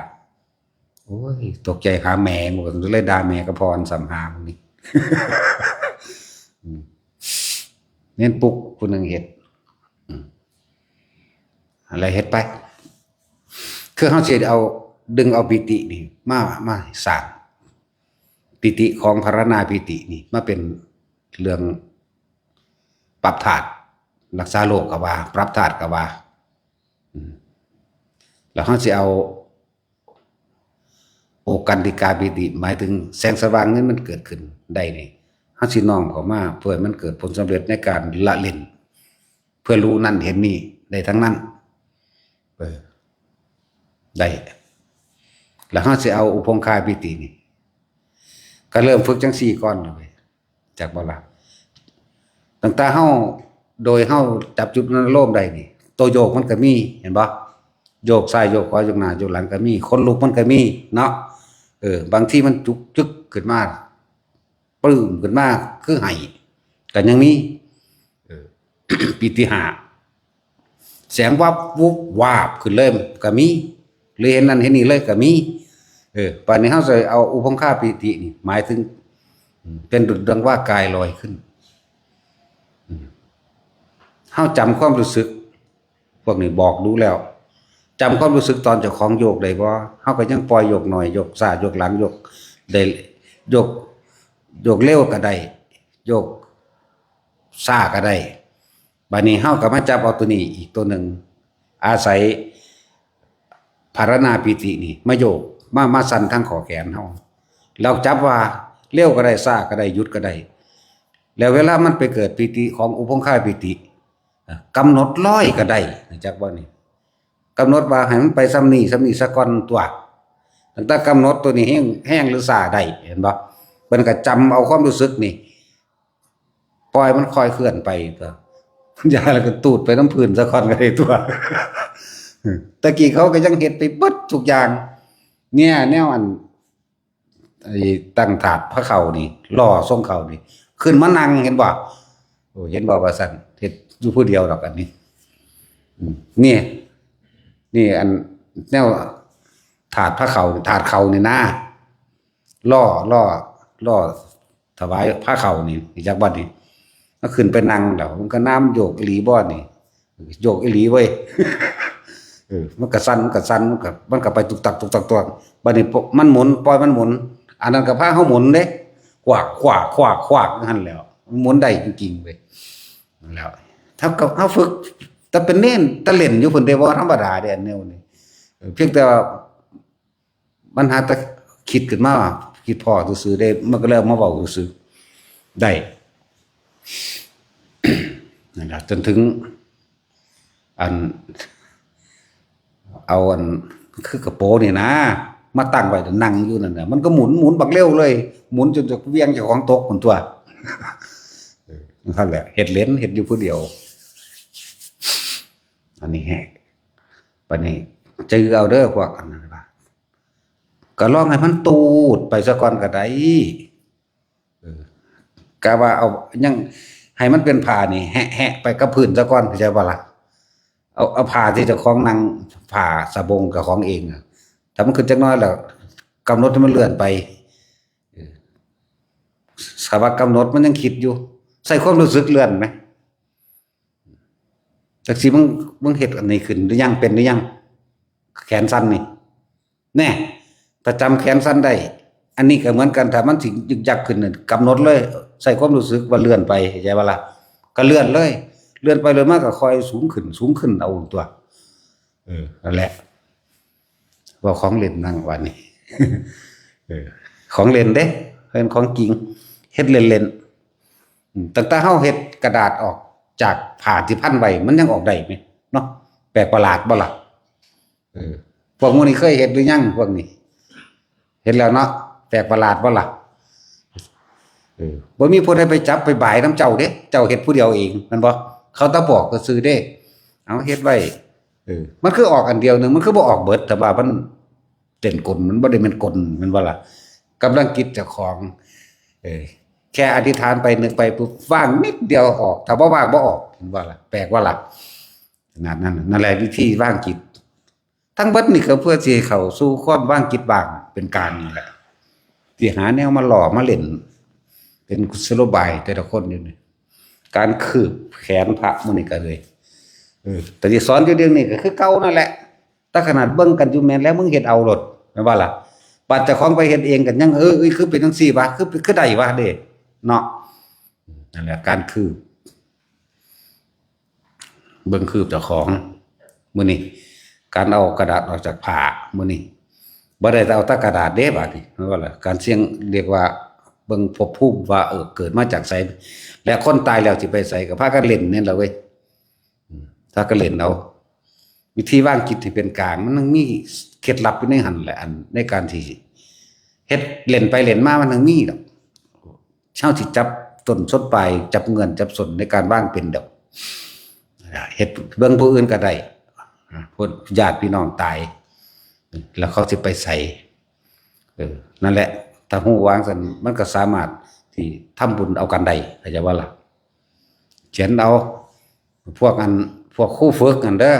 โอ้ย ตกใจหาแม่ หมู่ก็เลยด่าแม่กับพ่อซ้ำหาหมู่นี่ อืม เน้นปลุกผู้หนึ่งเฮ็ด อืม อะไรเฮ็ดไป คือเฮาสิเอา ดึงเอาปีตินี่มา มาสร้าง ปีติของภาวนาปีตินี่มาเป็นเรื่องปรับธาตุ รักษาโรคก็ว่า ปรับธาตุก็ว่า อืม แล้วเฮาสิเอา โอกันติกาปีติ หมายถึงแสงสว่างนี่มันเกิดขึ้นได้นี่ เฮาสิน้อมเข้ามาเพื่อให้มันเกิดผลสำเร็จในการละเล่น เพื่อรู้นั่นเห็นนี่ได้ทั้งนั้น เออ ได้ แล้วเฮาสิเอาอุปงคาปีตินี่ ก็เริ่มฝึกจั่งซี่ก่อนเลย จักบ่ล่ะ ตั้งแต่เฮา โดยเฮาจับจุดนั้นอารมณ์ได้นี่ ตัวโยกมันก็มี เห็นบ่ โยกซ้ายโยกขวา โยกหน้าโยกหลังก็มี ขนลุกมันก็มีเนาะ เออ บางทีมันจุกจึกขึ้นมา ปลื้มขึ้นมา คือไห้ ก็ยังมี เออ ปีติห้า แสงวับวุบวาบขึ้นเลยก็มี หรือเห็นนั่นเห็นนี่เลยก็มี เออ บัดนี้เฮาสิเอาอุปงคาปีตินี่ หมายถึง อืม เป็นดุจดังว่ากายลอยขึ้น อืม เฮาจำความรู้สึก พวกนี้บอกดูแล้ว จำความรู้สึกตอนเจ้าของโยกได้บ่ เฮาก็ยังปล่อยโยกน้อย โยกซ้าย โยกหลัง โยกได้ โยก โยกเร็วก็ได้ โยกช้าก็ได้ บัดนี้เฮาก็มาจับเอาตัวนี้อีกตัวหนึ่ง อาศัยภาวนาปีตินี่มาโยก มา มาสั่นทางข้อแขนเฮา เราจับว่าเร็วก็ได้ ช้าก็ได้ หยุดก็ได้ แล้วเวลามันไปเกิดปีติของอุปงคาปีติ เอ่อ กำหนดร้อยก็ได้ จักบ่นี่ กำหนดว่าให้มันไปส่ำนี้ ส่ำนี้ซะก่อนตั๊ว ตั้งแต่กำหนดตัวนี้แฮง แฮงหรือช้าได้ เห็นบ่ เพิ่นก็จำเอาความรู้สึกนี่ ปล่อยมันค่อยเคลื่อนไปตัวยาแล้วก็ตูดไปน้ำพื้นซะก่อนก็ได้ตัวยตะกี้เขาก็ยังเฮ็ดไปเบิดทุกอย่าง เนี่ยแนวอัน ไอ้ตั้งถาดพระเข่านี่ ล่อทรงเข่านี่ ขึ้นมานั่ง เห็นบ่ โอ้ เห็นบ่ ว่าซั่น เฮ็ดอยู่ผู้เดียวดอกอันนี้ อืม นี่ นี่อันแนวถาดพระเข่า ถาดเข่านี่นะ ล่อ ล่อ ล่อถวายพระเข่านี่ จักบัดนี้ ก็ขึ้นไปนั่งแล้ว มันก็น้ำโยกอีหลีบ่นี่ โยกอีหลีเว้ย เออ มันก็สั่น มันก็สั่น มันก็ มันก็ไปตุกตัก ตุกตัก ตุกตัก บัดนี้ปะ มันหมุน ปล่อยมันหมุน อันนั้นก็พาเฮาหมุนเด้ ขวาก ขวาก ขวาก ขวาก นั่นแหล้ว มันหมุนได้จริงๆเว้ย นั่นแหล้ว ถ้าก็ เฮาฝึก แต่เป็นเณร แต่เล่นอยู่พุ้นเด้ บ่ธรรมดาเด้ อันแนวนี้ เออ เพียงแต่ว่า มันหาแต่คิดขึ้นมา คิดพ้อซื่อๆเด้ มันก็เลยเอามาเว้าซื่อๆ ได้ นั่นล่ะ จนถึง อัน เอาอัน คือกระโปรงนี่นะ มาตั้งไว้ นั่งอยู่นั่นน่ะ มันก็หมุน หมุนบักเร็วเลย หมุนจนจะเหวี่ยงเจ้าของตกพุ้นตัวย เออ นั่นแหละ เฮ็ดเล่น เฮ็ดอยู่ผู้เดียว อันนี้แฮะ บัดนี้ จื่อเอาเด้อพวกอันนั้นว่า ก็ลองให้มันตูดไปซะก่อนก็ได้ เออ กะว่าเอา ยังให้มันเป็นผ้านี่ แหะๆไปกับพื้นซะก่อน เข้าใจบ่ล่ะ เอา เอาผ้าที่เจ้าของนั่ง ผ้าสบงเจ้าของเองอะ ถ้ามันขึ้นจักหน่อยแล้ว กำหนดให้มันเลื่อนไป เออ ถ้าว่ากำหนดมันยังคิดอยู่ ใส่ความรู้สึกเลื่อนไหม จักสิมึง มึงเฮ็ดอันนี้ขึ้นหรือยัง เป็นหรือยัง แขนสั่นนี่ แน่ ถ้าจำแขนสั่นได้ อันนี้ก็เหมือนกัน ถ้ามันสิยึกยักขึ้นน่ะ กำหนดเลย ใส่ความรู้สึกว่าเลื่อนไป เข้าใจบ่ล่ะ ก็เลื่อนเลย เลื่อนไปเลื่อนมาก็ค่อยสูงขึ้น สูงขึ้นเอาตัวย เออ นั่นแหละ เว้าของเล่นนั่งวันนี้ เออ ของเล่นเด้ เป็นของจริง เฮ็ดเล่นๆ อืม ตั้งแต่เฮาเฮ็ดกระดาษออกจากผ้าที่พันไว้ มันยังออกได้ไหม เนาะ แปลกประหลาดบ่ล่ะ เออ พวกหมู่นี้เคยเฮ็ดหรือยัง พวกนี้ เฮ็ดแล้วเนาะ แปลกประหลาดบ่ล่ะ เออ บ่มีผู้ใดไปจับไปบายนำเจ้าเด้ เจ้าเฮ็ดผู้เดียวเอง แม่นบ่ เขาแต่บอกซื่อๆเด้ เอาเฮ็ดไว้ เออ มันคือออกอันเดียวหนึ่ง มันคือบ่ออกเบิด แต่ว่ามันเต้นกล มันบ่ได้แม่นกล แม่นบ่ล่ะ กำลังคิดเจ้าของ เออ แค่อธิษฐานไปนึกไปปุ๊บ ว่างนิดเดียวออก ถ้าบ่ว่างบ่ออก แม่นบ่ล่ะ แปลกบ่ล่ะ ขนาดนั้นน่ะ นั่นแหละวิธีวางจิต ทั้งเบิดนี่ก็เพื่อสิให้เข้าสู่ความวางจิตว่างเป็นกลางนี่แหละ สิหาแนวมาล่อมาเล่น เป็นกุศโลบายแต่ละคนอยู่นี่ การคืบแขนพระมื้อนี้ก็เลย เออ แต่ที่สอนอยู่เดี๋ยวนี้ก็คือเก่านั่นแหละ แต่ขนาดเบิ่งกันอยู่แม่นแล้วมึงเฮ็ดเอาโลด แม่นบ่ล่ะ บัดเจ้าของไปเฮ็ดเองกันยัง เออ เอ้ย คือเป็นจังซี่วะ คือ คือได้วะเด้ เนาะ นั่นแหละ การคืบ เบิ่งคืบเจ้าของ มื้อนี้ การเอากระดาษออกจากผ้า มื้อนี้ บ่ได้เอาแต่กระดาษเด้ บาดนี้ แม่นบ่ล่ะ การเสี่ยง เรียกว่า เบิ่งภพภูมิว่า เออ เกิดมาจากไส และคนตายแล้วสิไปไส ก็พากันเล่นนี่ล่ะเว้ย อืม พากันเล่นเอา วิธีวางจิตให้เป็นกลาง มันยังมีเคล็ดลับอยู่ในหั่นแหละ อัน ในการที่เฮ็ดเล่นไปเล่นมา มันยังมีดอก เฮาสิจับต้นชนปลาย จับเงื่อนจับส้นในการวางเป็นดอก เฮ็ดเบิ่งผู้อื่นก็ได้ พวกญาติพี่น้องตาย แล้วเขาสิไปไส เออ นั่นแหละ ถ้าฮู้วางซั่น มันก็สามารถที่ทำบุญเอากันได้ เข้าใจบ่ล่ะ เขียนเอา พวกอัน พวกครูฝึกนั่นเด้อ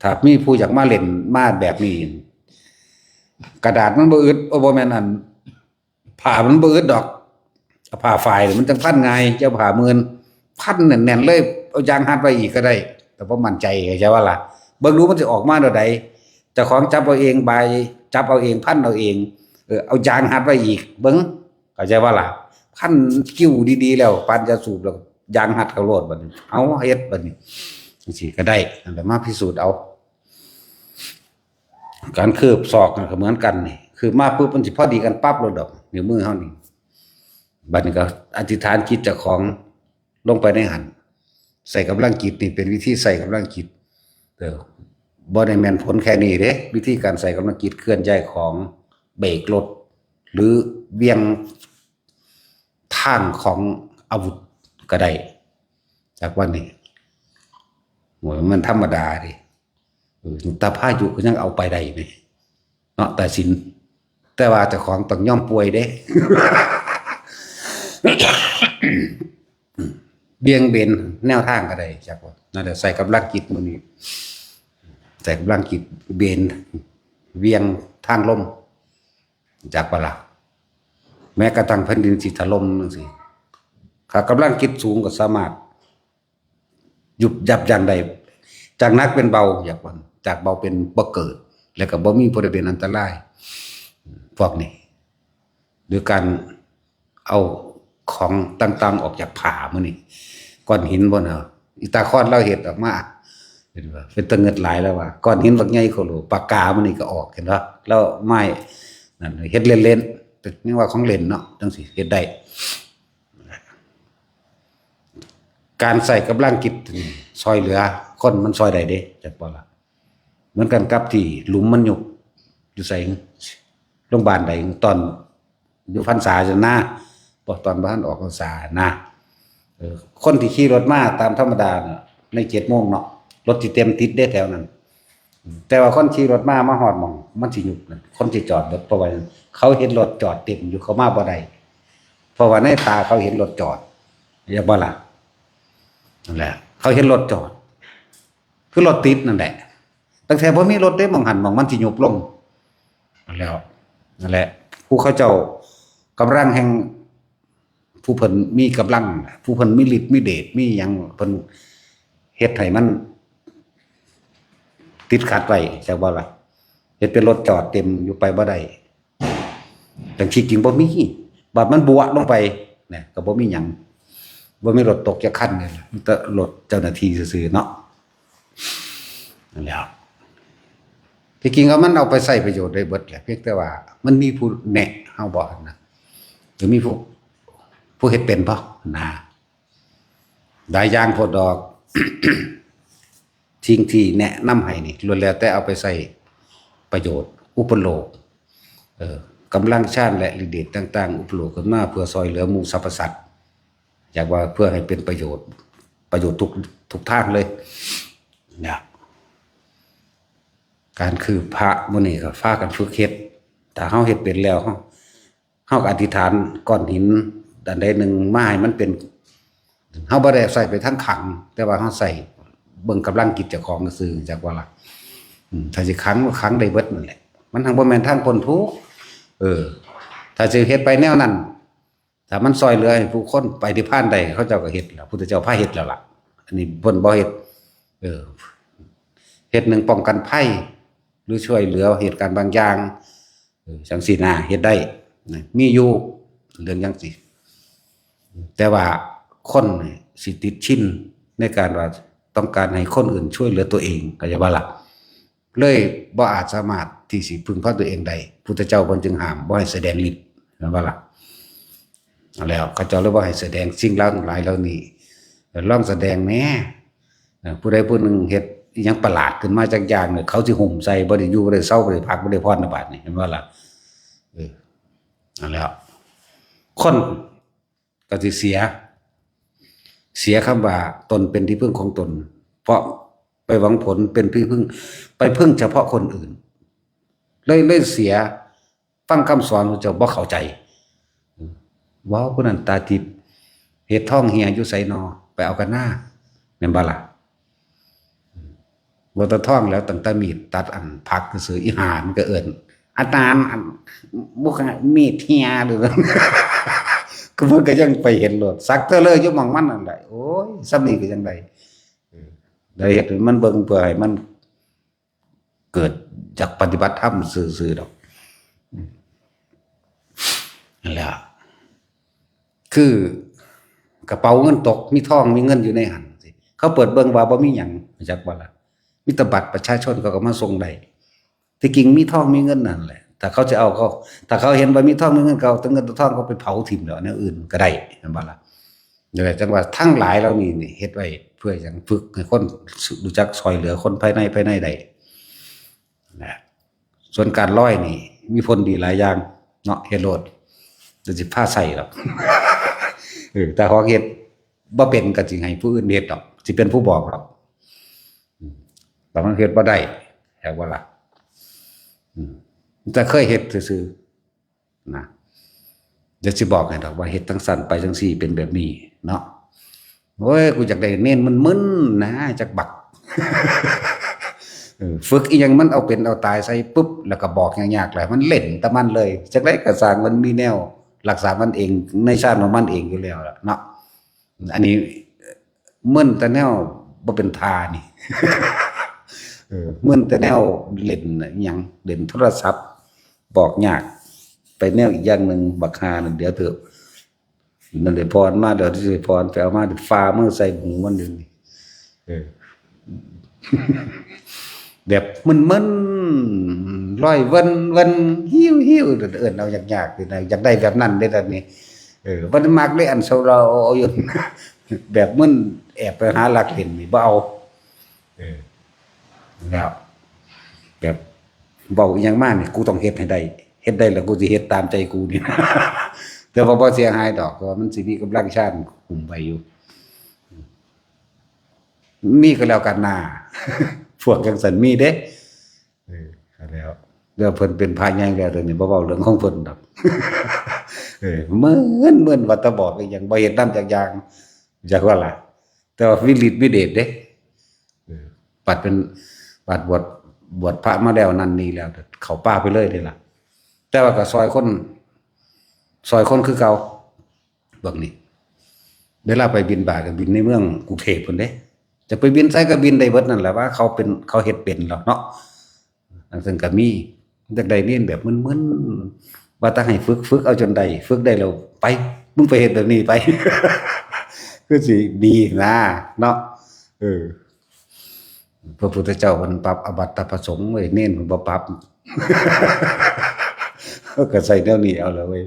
ถ้ามีผู้อยากมาเล่นมาแบบนี้ กระดาษมันบ่อึด โอ้ บ่แม่นอัน ผ้ามันบ่อึดดอก เอาผ้าฝ้ายนี่มันจั่งพันง่าย เจ้าผ้ามื่น พันแน่นๆเลย เอายางรัดไว้อีกก็ได้ แต่บ่มั่นใจ เข้าใจบ่ล่ะ เบิ่งดูมันสิออกมาแนวใด เจ้าของจับเอาเอง บาย จับเอาเอง พันเอาเอง เออ เอายางรัดไว้อีก เบิ่ง เข้าใจบ่ล่ะ พันคิ้วดีๆแล้ว ปานยาสูบแล้ว ยางรัดเข้าโลดบัดนี้ เอาเฮ็ดบัดนี้ จั่งซี้ก็ได้ นั่นแหละ มาพิสูจน์เอา การคืบศอกนั่นก็เหมือนกันนี่ คืบมาปุ๊บมันสิพอดีกันปั๊บโลดดอก นิ้วมือเฮานี่ บัดนี้ก็อธิษฐานจิตเจ้าของลงไปในหั่น ใส่กำลังจิตนี่เป็นวิธีใส่กำลังจิต เด้อ บ่ได้แม่นผลแค่นี้เด้ วิธีการใส่กำลังจิต เคลื่อนย้ายของ เบรกรถ หรือเวียงทางของอาวุธก็ได้ จากว่านี่ โอ้ย มันธรรมดาดิ เออ แต่พายุก็ยังเอาไปได้นี่ เนาะ แต่สิน แต่ว่าเจ้าของต้องยอมป่วยเด้ เบี่ยงเบนแนวทางก็ได้ จากว่านั่นแหละ ใส่กำลังจิตมื้อนี้ ใส่กำลังจิตเบนเวียงทางลม จากว่าล่ะ แม้กระทั่งแผ่นดินสิถล่มจังซี่ ถ้ากำลังจิตสูงก็สามารถยุบยับยั้งได้ จากหนักเป็นเบา อยากว่า จากเบาเป็นบ่เกิด แล้วก็บ่มีผู้ใดเป็นอันตราย พวกนี้ หรือการเอาของต่างๆออกจากผ้ามื้อนี้ ก้อนหินบ่เนาะ อีตาคอนเราเฮ็ดออกมา เห็นบ่ เป็นตะเงิดหลายแล้วว่า ก้อนหินบักใหญ่โคโล ปากกามื้อนี้ก็ออก เห็นบ่ แล้วไม้นั่นเฮ็ดเล่นๆ แต่นี่ว่าของเล่นเนาะ จังซี่เฮ็ดได้ การใส่กำลังจิตนี่ซอยเหลือคนมันซอยได้เด้ จักบ่ล่ะ เหมือนกันกับที่หลุมมันยุบ อยู่ไส โรงพยาบาลใด ตอนอยู่พรรษาจั่งนะ บ่ ตอนบ่ทันออกพรรษานะ เออ คนที่ขี่รถมาตามธรรมดาน่ะ ในเจ็ดโมงเนาะ รถสิเต็มติดเด้แถวนั้น แต่ว่าคนขี่รถมา มาฮอดหม่องมันสิยุบน่ะ คนสิจอดรถ เพราะว่าเขาเห็นรถจอดเต็มอยู่ เขามาบ่ได้ เพราะว่าในตาเขาเห็นรถจอด อยากบ่ล่ะ นั่นแหละ เขาเห็นรถจอด คือรถติดนั่นแหละ ตั้งแต่บ่มีรถเด้ หม่องหั่นหม่องมันสิยุบลง นั่นแหล้ว นั่นแหละ ผู้เขาเจ้ากำลังแห่ง ผู้เพิ่นมีกำลัง ผู้เพิ่นมีฤทธิ์มีเดช มีหยัง เพิ่นเฮ็ดให้มันติดขัดไว้ จักบ่ล่ะ เฮ็ดเป็นรถจอดเต็มอยู่ ไปบ่ได้ แต่ที่จริงบ่มี บัดมันบัวลงไปเนี่ย ก็บ่มีหยัง บ่มีรถตกจักคันเลย มีแต่รถเจ้าหน้าที่ซื่อๆเนาะ นั่นแหละ ที่จริงเอามันเอาไปใช้ประโยชน์ได้เบิดแหละ เพียงแต่ว่ามันมีผู้แนะเฮาบ่นะ หรือมีผู้ ผู้เฮ็ดเป็นบ่นะ หลายอย่างโพดดอก สิ่งที่แนะนำให้นี่ ล้วนแล้วแต่เอาไปใช้ประโยชน์ อุปโลก เออ กำลังฌานและฤทธิ์เดชต่างๆ อุปโลกขึ้นมาเพื่อซอยเหลือหมู่สรรพสัตว์ อยากว่าเพื่อให้เป็นประโยชน์ ประโยชน์ทุก ทุกทางเลย เนี่ย การคือพระมื้อนี้ก็พากันฝึกเฮ็ด ถ้าเฮาเฮ็ดเป็นแล้ว เฮา เฮาก็อธิษฐานก้อนหินอันใดหนึ่งมาให้มันเป็น เฮาบ่ได้ใส่ไปทางขัง แต่ว่าเฮาใส่เบิ่งกำลังจิตเจ้าของซื่อ จักว่าล่ะ อืม ถ้าสิขังก็ขังได้เบิดนั่นแหละ มันทางบ่แม่นทางพ้นทุกข์ เออ ถ้าสิเฮ็ดไปแนวนั้น ถ้ามันซอยเหลือให้ผู้คนไปนิพพานได้ เขาเจ้าก็เฮ็ดแล้ว พุทธเจ้าพาเฮ็ดแล้วล่ะ อันนี้เพิ่นบ่เฮ็ด เออ เฮ็ดหนึ่งป้องกันภัย หรือช่วยเหลือเหตุการณ์บางอย่าง เออ จังซี่นะ เฮ็ดได้นะ มีอยู่เรื่องจังซี่ แต่ว่าคนนี่สิติดชินในการว่าต้องการให้คนอื่นช่วยเหลือตัวเอง เข้าใจบ่ล่ะ เลยบ่อาจสามารถที่สิพึ่งพาตัวเองได้ พุทธเจ้าเพิ่นจึงห้ามบ่ให้แสดงฤทธิ์ แม่นบ่ล่ะ แล้วเขาเจ้าเลยบ่ให้แสดงสิ่งเหล่าทั้งหลายเหล่านี้ ลองแสดงแหน่ เอ่อ ผู้ใดผู้หนึ่งเฮ็ดอิหยังประหลาดขึ้นมาจักอย่างเนี่ย เขาสิหุ้มใส่ บ่ได้อยู่ บ่ได้เซา บ่ได้พัก บ่ได้ผ่อนนะ บาดนี้ เห็นบ่ล่ะ เออ นั่นแหละ คนก็สิเสีย เสียคำว่าตนเป็นที่พึ่งของตน เพราะไปหวังผลเป็นที่พึ่ง ไปพึ่งเฉพาะคนอื่น เลย เลยเสีย ฟังคำสอนพระเจ้าบ่เข้าใจ ว้าว ผู้นั้นตาทิพย์ เห็ดทองเหี่ยอยู่ไสนอ ไปเอากันหน้า แม่นบ่ล่ะ บ่แต่ทองแล้ว ตั้งแต่มีดตัดอันผักซื่อ อีหามันก็เอิ้น อาจารย์ อัน บ่ มีดเหี่ยหรือ ก็มันก็ยังไปเห็นโลด สักเทื่อเลยอยู่หม่องมันนั่นแหละ โอ้ย ส่ำนี้ก็ยังได้ เออ ได้เฮ็ดให้มันเบิ่ง เพื่อให้มันเกิดจากปฏิบัติธรรมซื่อๆดอก อืม นั่นแหละ คือกระเป๋าเงินตก มีทองมีเงินอยู่ในหั่น เขาเปิดเบิ่งว่าบ่มีหยัง จักบ่ล่ะ มีแต่บัตรประชาชน เขาก็มาส่งได้ ที่จริงมีทองมีเงินนั่นแหละ ถ้าเขาจะเอาเขา ถ้าเขาเห็นว่ามีทองมีเงิน เขาเอาแต่เงินแต่ทองเขาไปเผาถิ่มแล้ว แนวอื่นก็ได้ แม่นบ่ล่ะ นั่นแหละ จังว่าทั้งหลายเหล่านี้นี่ เฮ็ดไว้เพื่อหยัง ฝึกให้คนรู้จักซอยเหลือคนภายใน ภายในได้ นะ ส่วนการลอยนี่ มีผลดีหลายอย่าง เนาะ เฮ็ดโลด จะสิพาใส่หรอก เออ แต่ของเฮ็ดบ่เป็นก็สิให้ผู้อื่นเฮ็ดดอก สิเป็นผู้บอกดอก อืม แต่มันเฮ็ดบ่ได้ แฮะว่าล่ะ อืม แต่เคยเฮ็ดซื่อๆ นะ เดี๋ยวสิบอกให้ดอกว่าเฮ็ดจั่งซั่นไปจั่งซี่เป็นแบบนี้เนาะ โอ้ย กูอยากได้เนนมึนๆ นะ จักบัก เออ ฝึกอีหยังมันเอาเป็นเอาตายใส่ปุ๊บ แล้วก็บอกยากๆ แล้วมันเล่นแต่มันเลย จักได้กระสร้างมันมีแนวรักษามันเองในชาติของมันเองอยู่แล้วล่ะเนาะ อันนี้มึนแต่แนวบ่เป็นท่านี่ เออ มึนแต่แนวเล่นอิหยัง เล่นโทรศัพท์ บอกยาก ไปแนวอีกอย่างหนึ่ง บักฮานั่น เดี๋ยวเถอะ นั่นได้พรมา เดี๋ยวสิพรไปเอามา ฟ้ามือใส่หูมันเดี๋ยวนี้ เออ แบบมึนๆ ร้อยเวินเวิน หิ้วหิ้ว เอิ้นเอายากๆ นี่นะ อยากได้แบบนั้นเด้ ตอนนี้ เออ มันมักได้อันเซาเราเอาอยู่ แบบมึน แอบไปหาลักเล่นนี่บ่เอา เออ แล้ว แบบเว้าอิหยังมานี่ กูต้องเฮ็ดให้ได้ เฮ็ดได้แล้วกูสิเฮ็ดตามใจกูนี่ แต่ว่าบ่เสียหายดอก เพราะว่ามันสิมีกำลังฌานคุมไว้อยู่ มีก็แล้วกันนา พวกจั่งซั่นมีเด้ เออ ก็แล้ว แล้วเพิ่นเป็นพระใหญ่แล้ว ตอนนี้บ่เว้าเรื่องของเพิ่นดอก เออ เหมือน เหมือนว่าตาบอดก็ยังบ่เฮ็ดนำจักอย่าง จักว่าล่ะ แต่ว่ามีฤทธิ์มีเดชเด้ เออ บัดเป็น บัดบวช บวชพระมาแล้วนั่นนี่แล้ว เข้าป่าไปเลยเด้ล่ะ แต่ว่าก็ซอยคน ซอยคนคือเก่า พวกนี้ เวลาไปบิณฑบาตก็บิณในเมืองกรุงเทพฯพุ้นเด้ จะไปบิณไสก็บิณได้เบิดนั่นแหละ ว่าเขาเป็น เขาเฮ็ดเป็นแล้วเนาะ จั่งซั่นก็มี อยากได้เนนแบบมึนๆ ว่าแต่ให้ฝึก ฝึกเอาจนได้ ฝึกได้แล้วไป มึงไปเฮ็ดแบบนี้ไป คือสิดีนะ เนาะ เออ พระพุทธเจ้าเพิ่นปรับอาบัติพระสงฆ์เว้ย เนนเพิ่นบ่ปรับ ก็ใส่แนวนี้เอาละเว้ย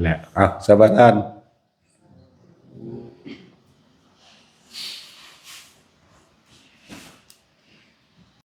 แหละ เอา สมาทาน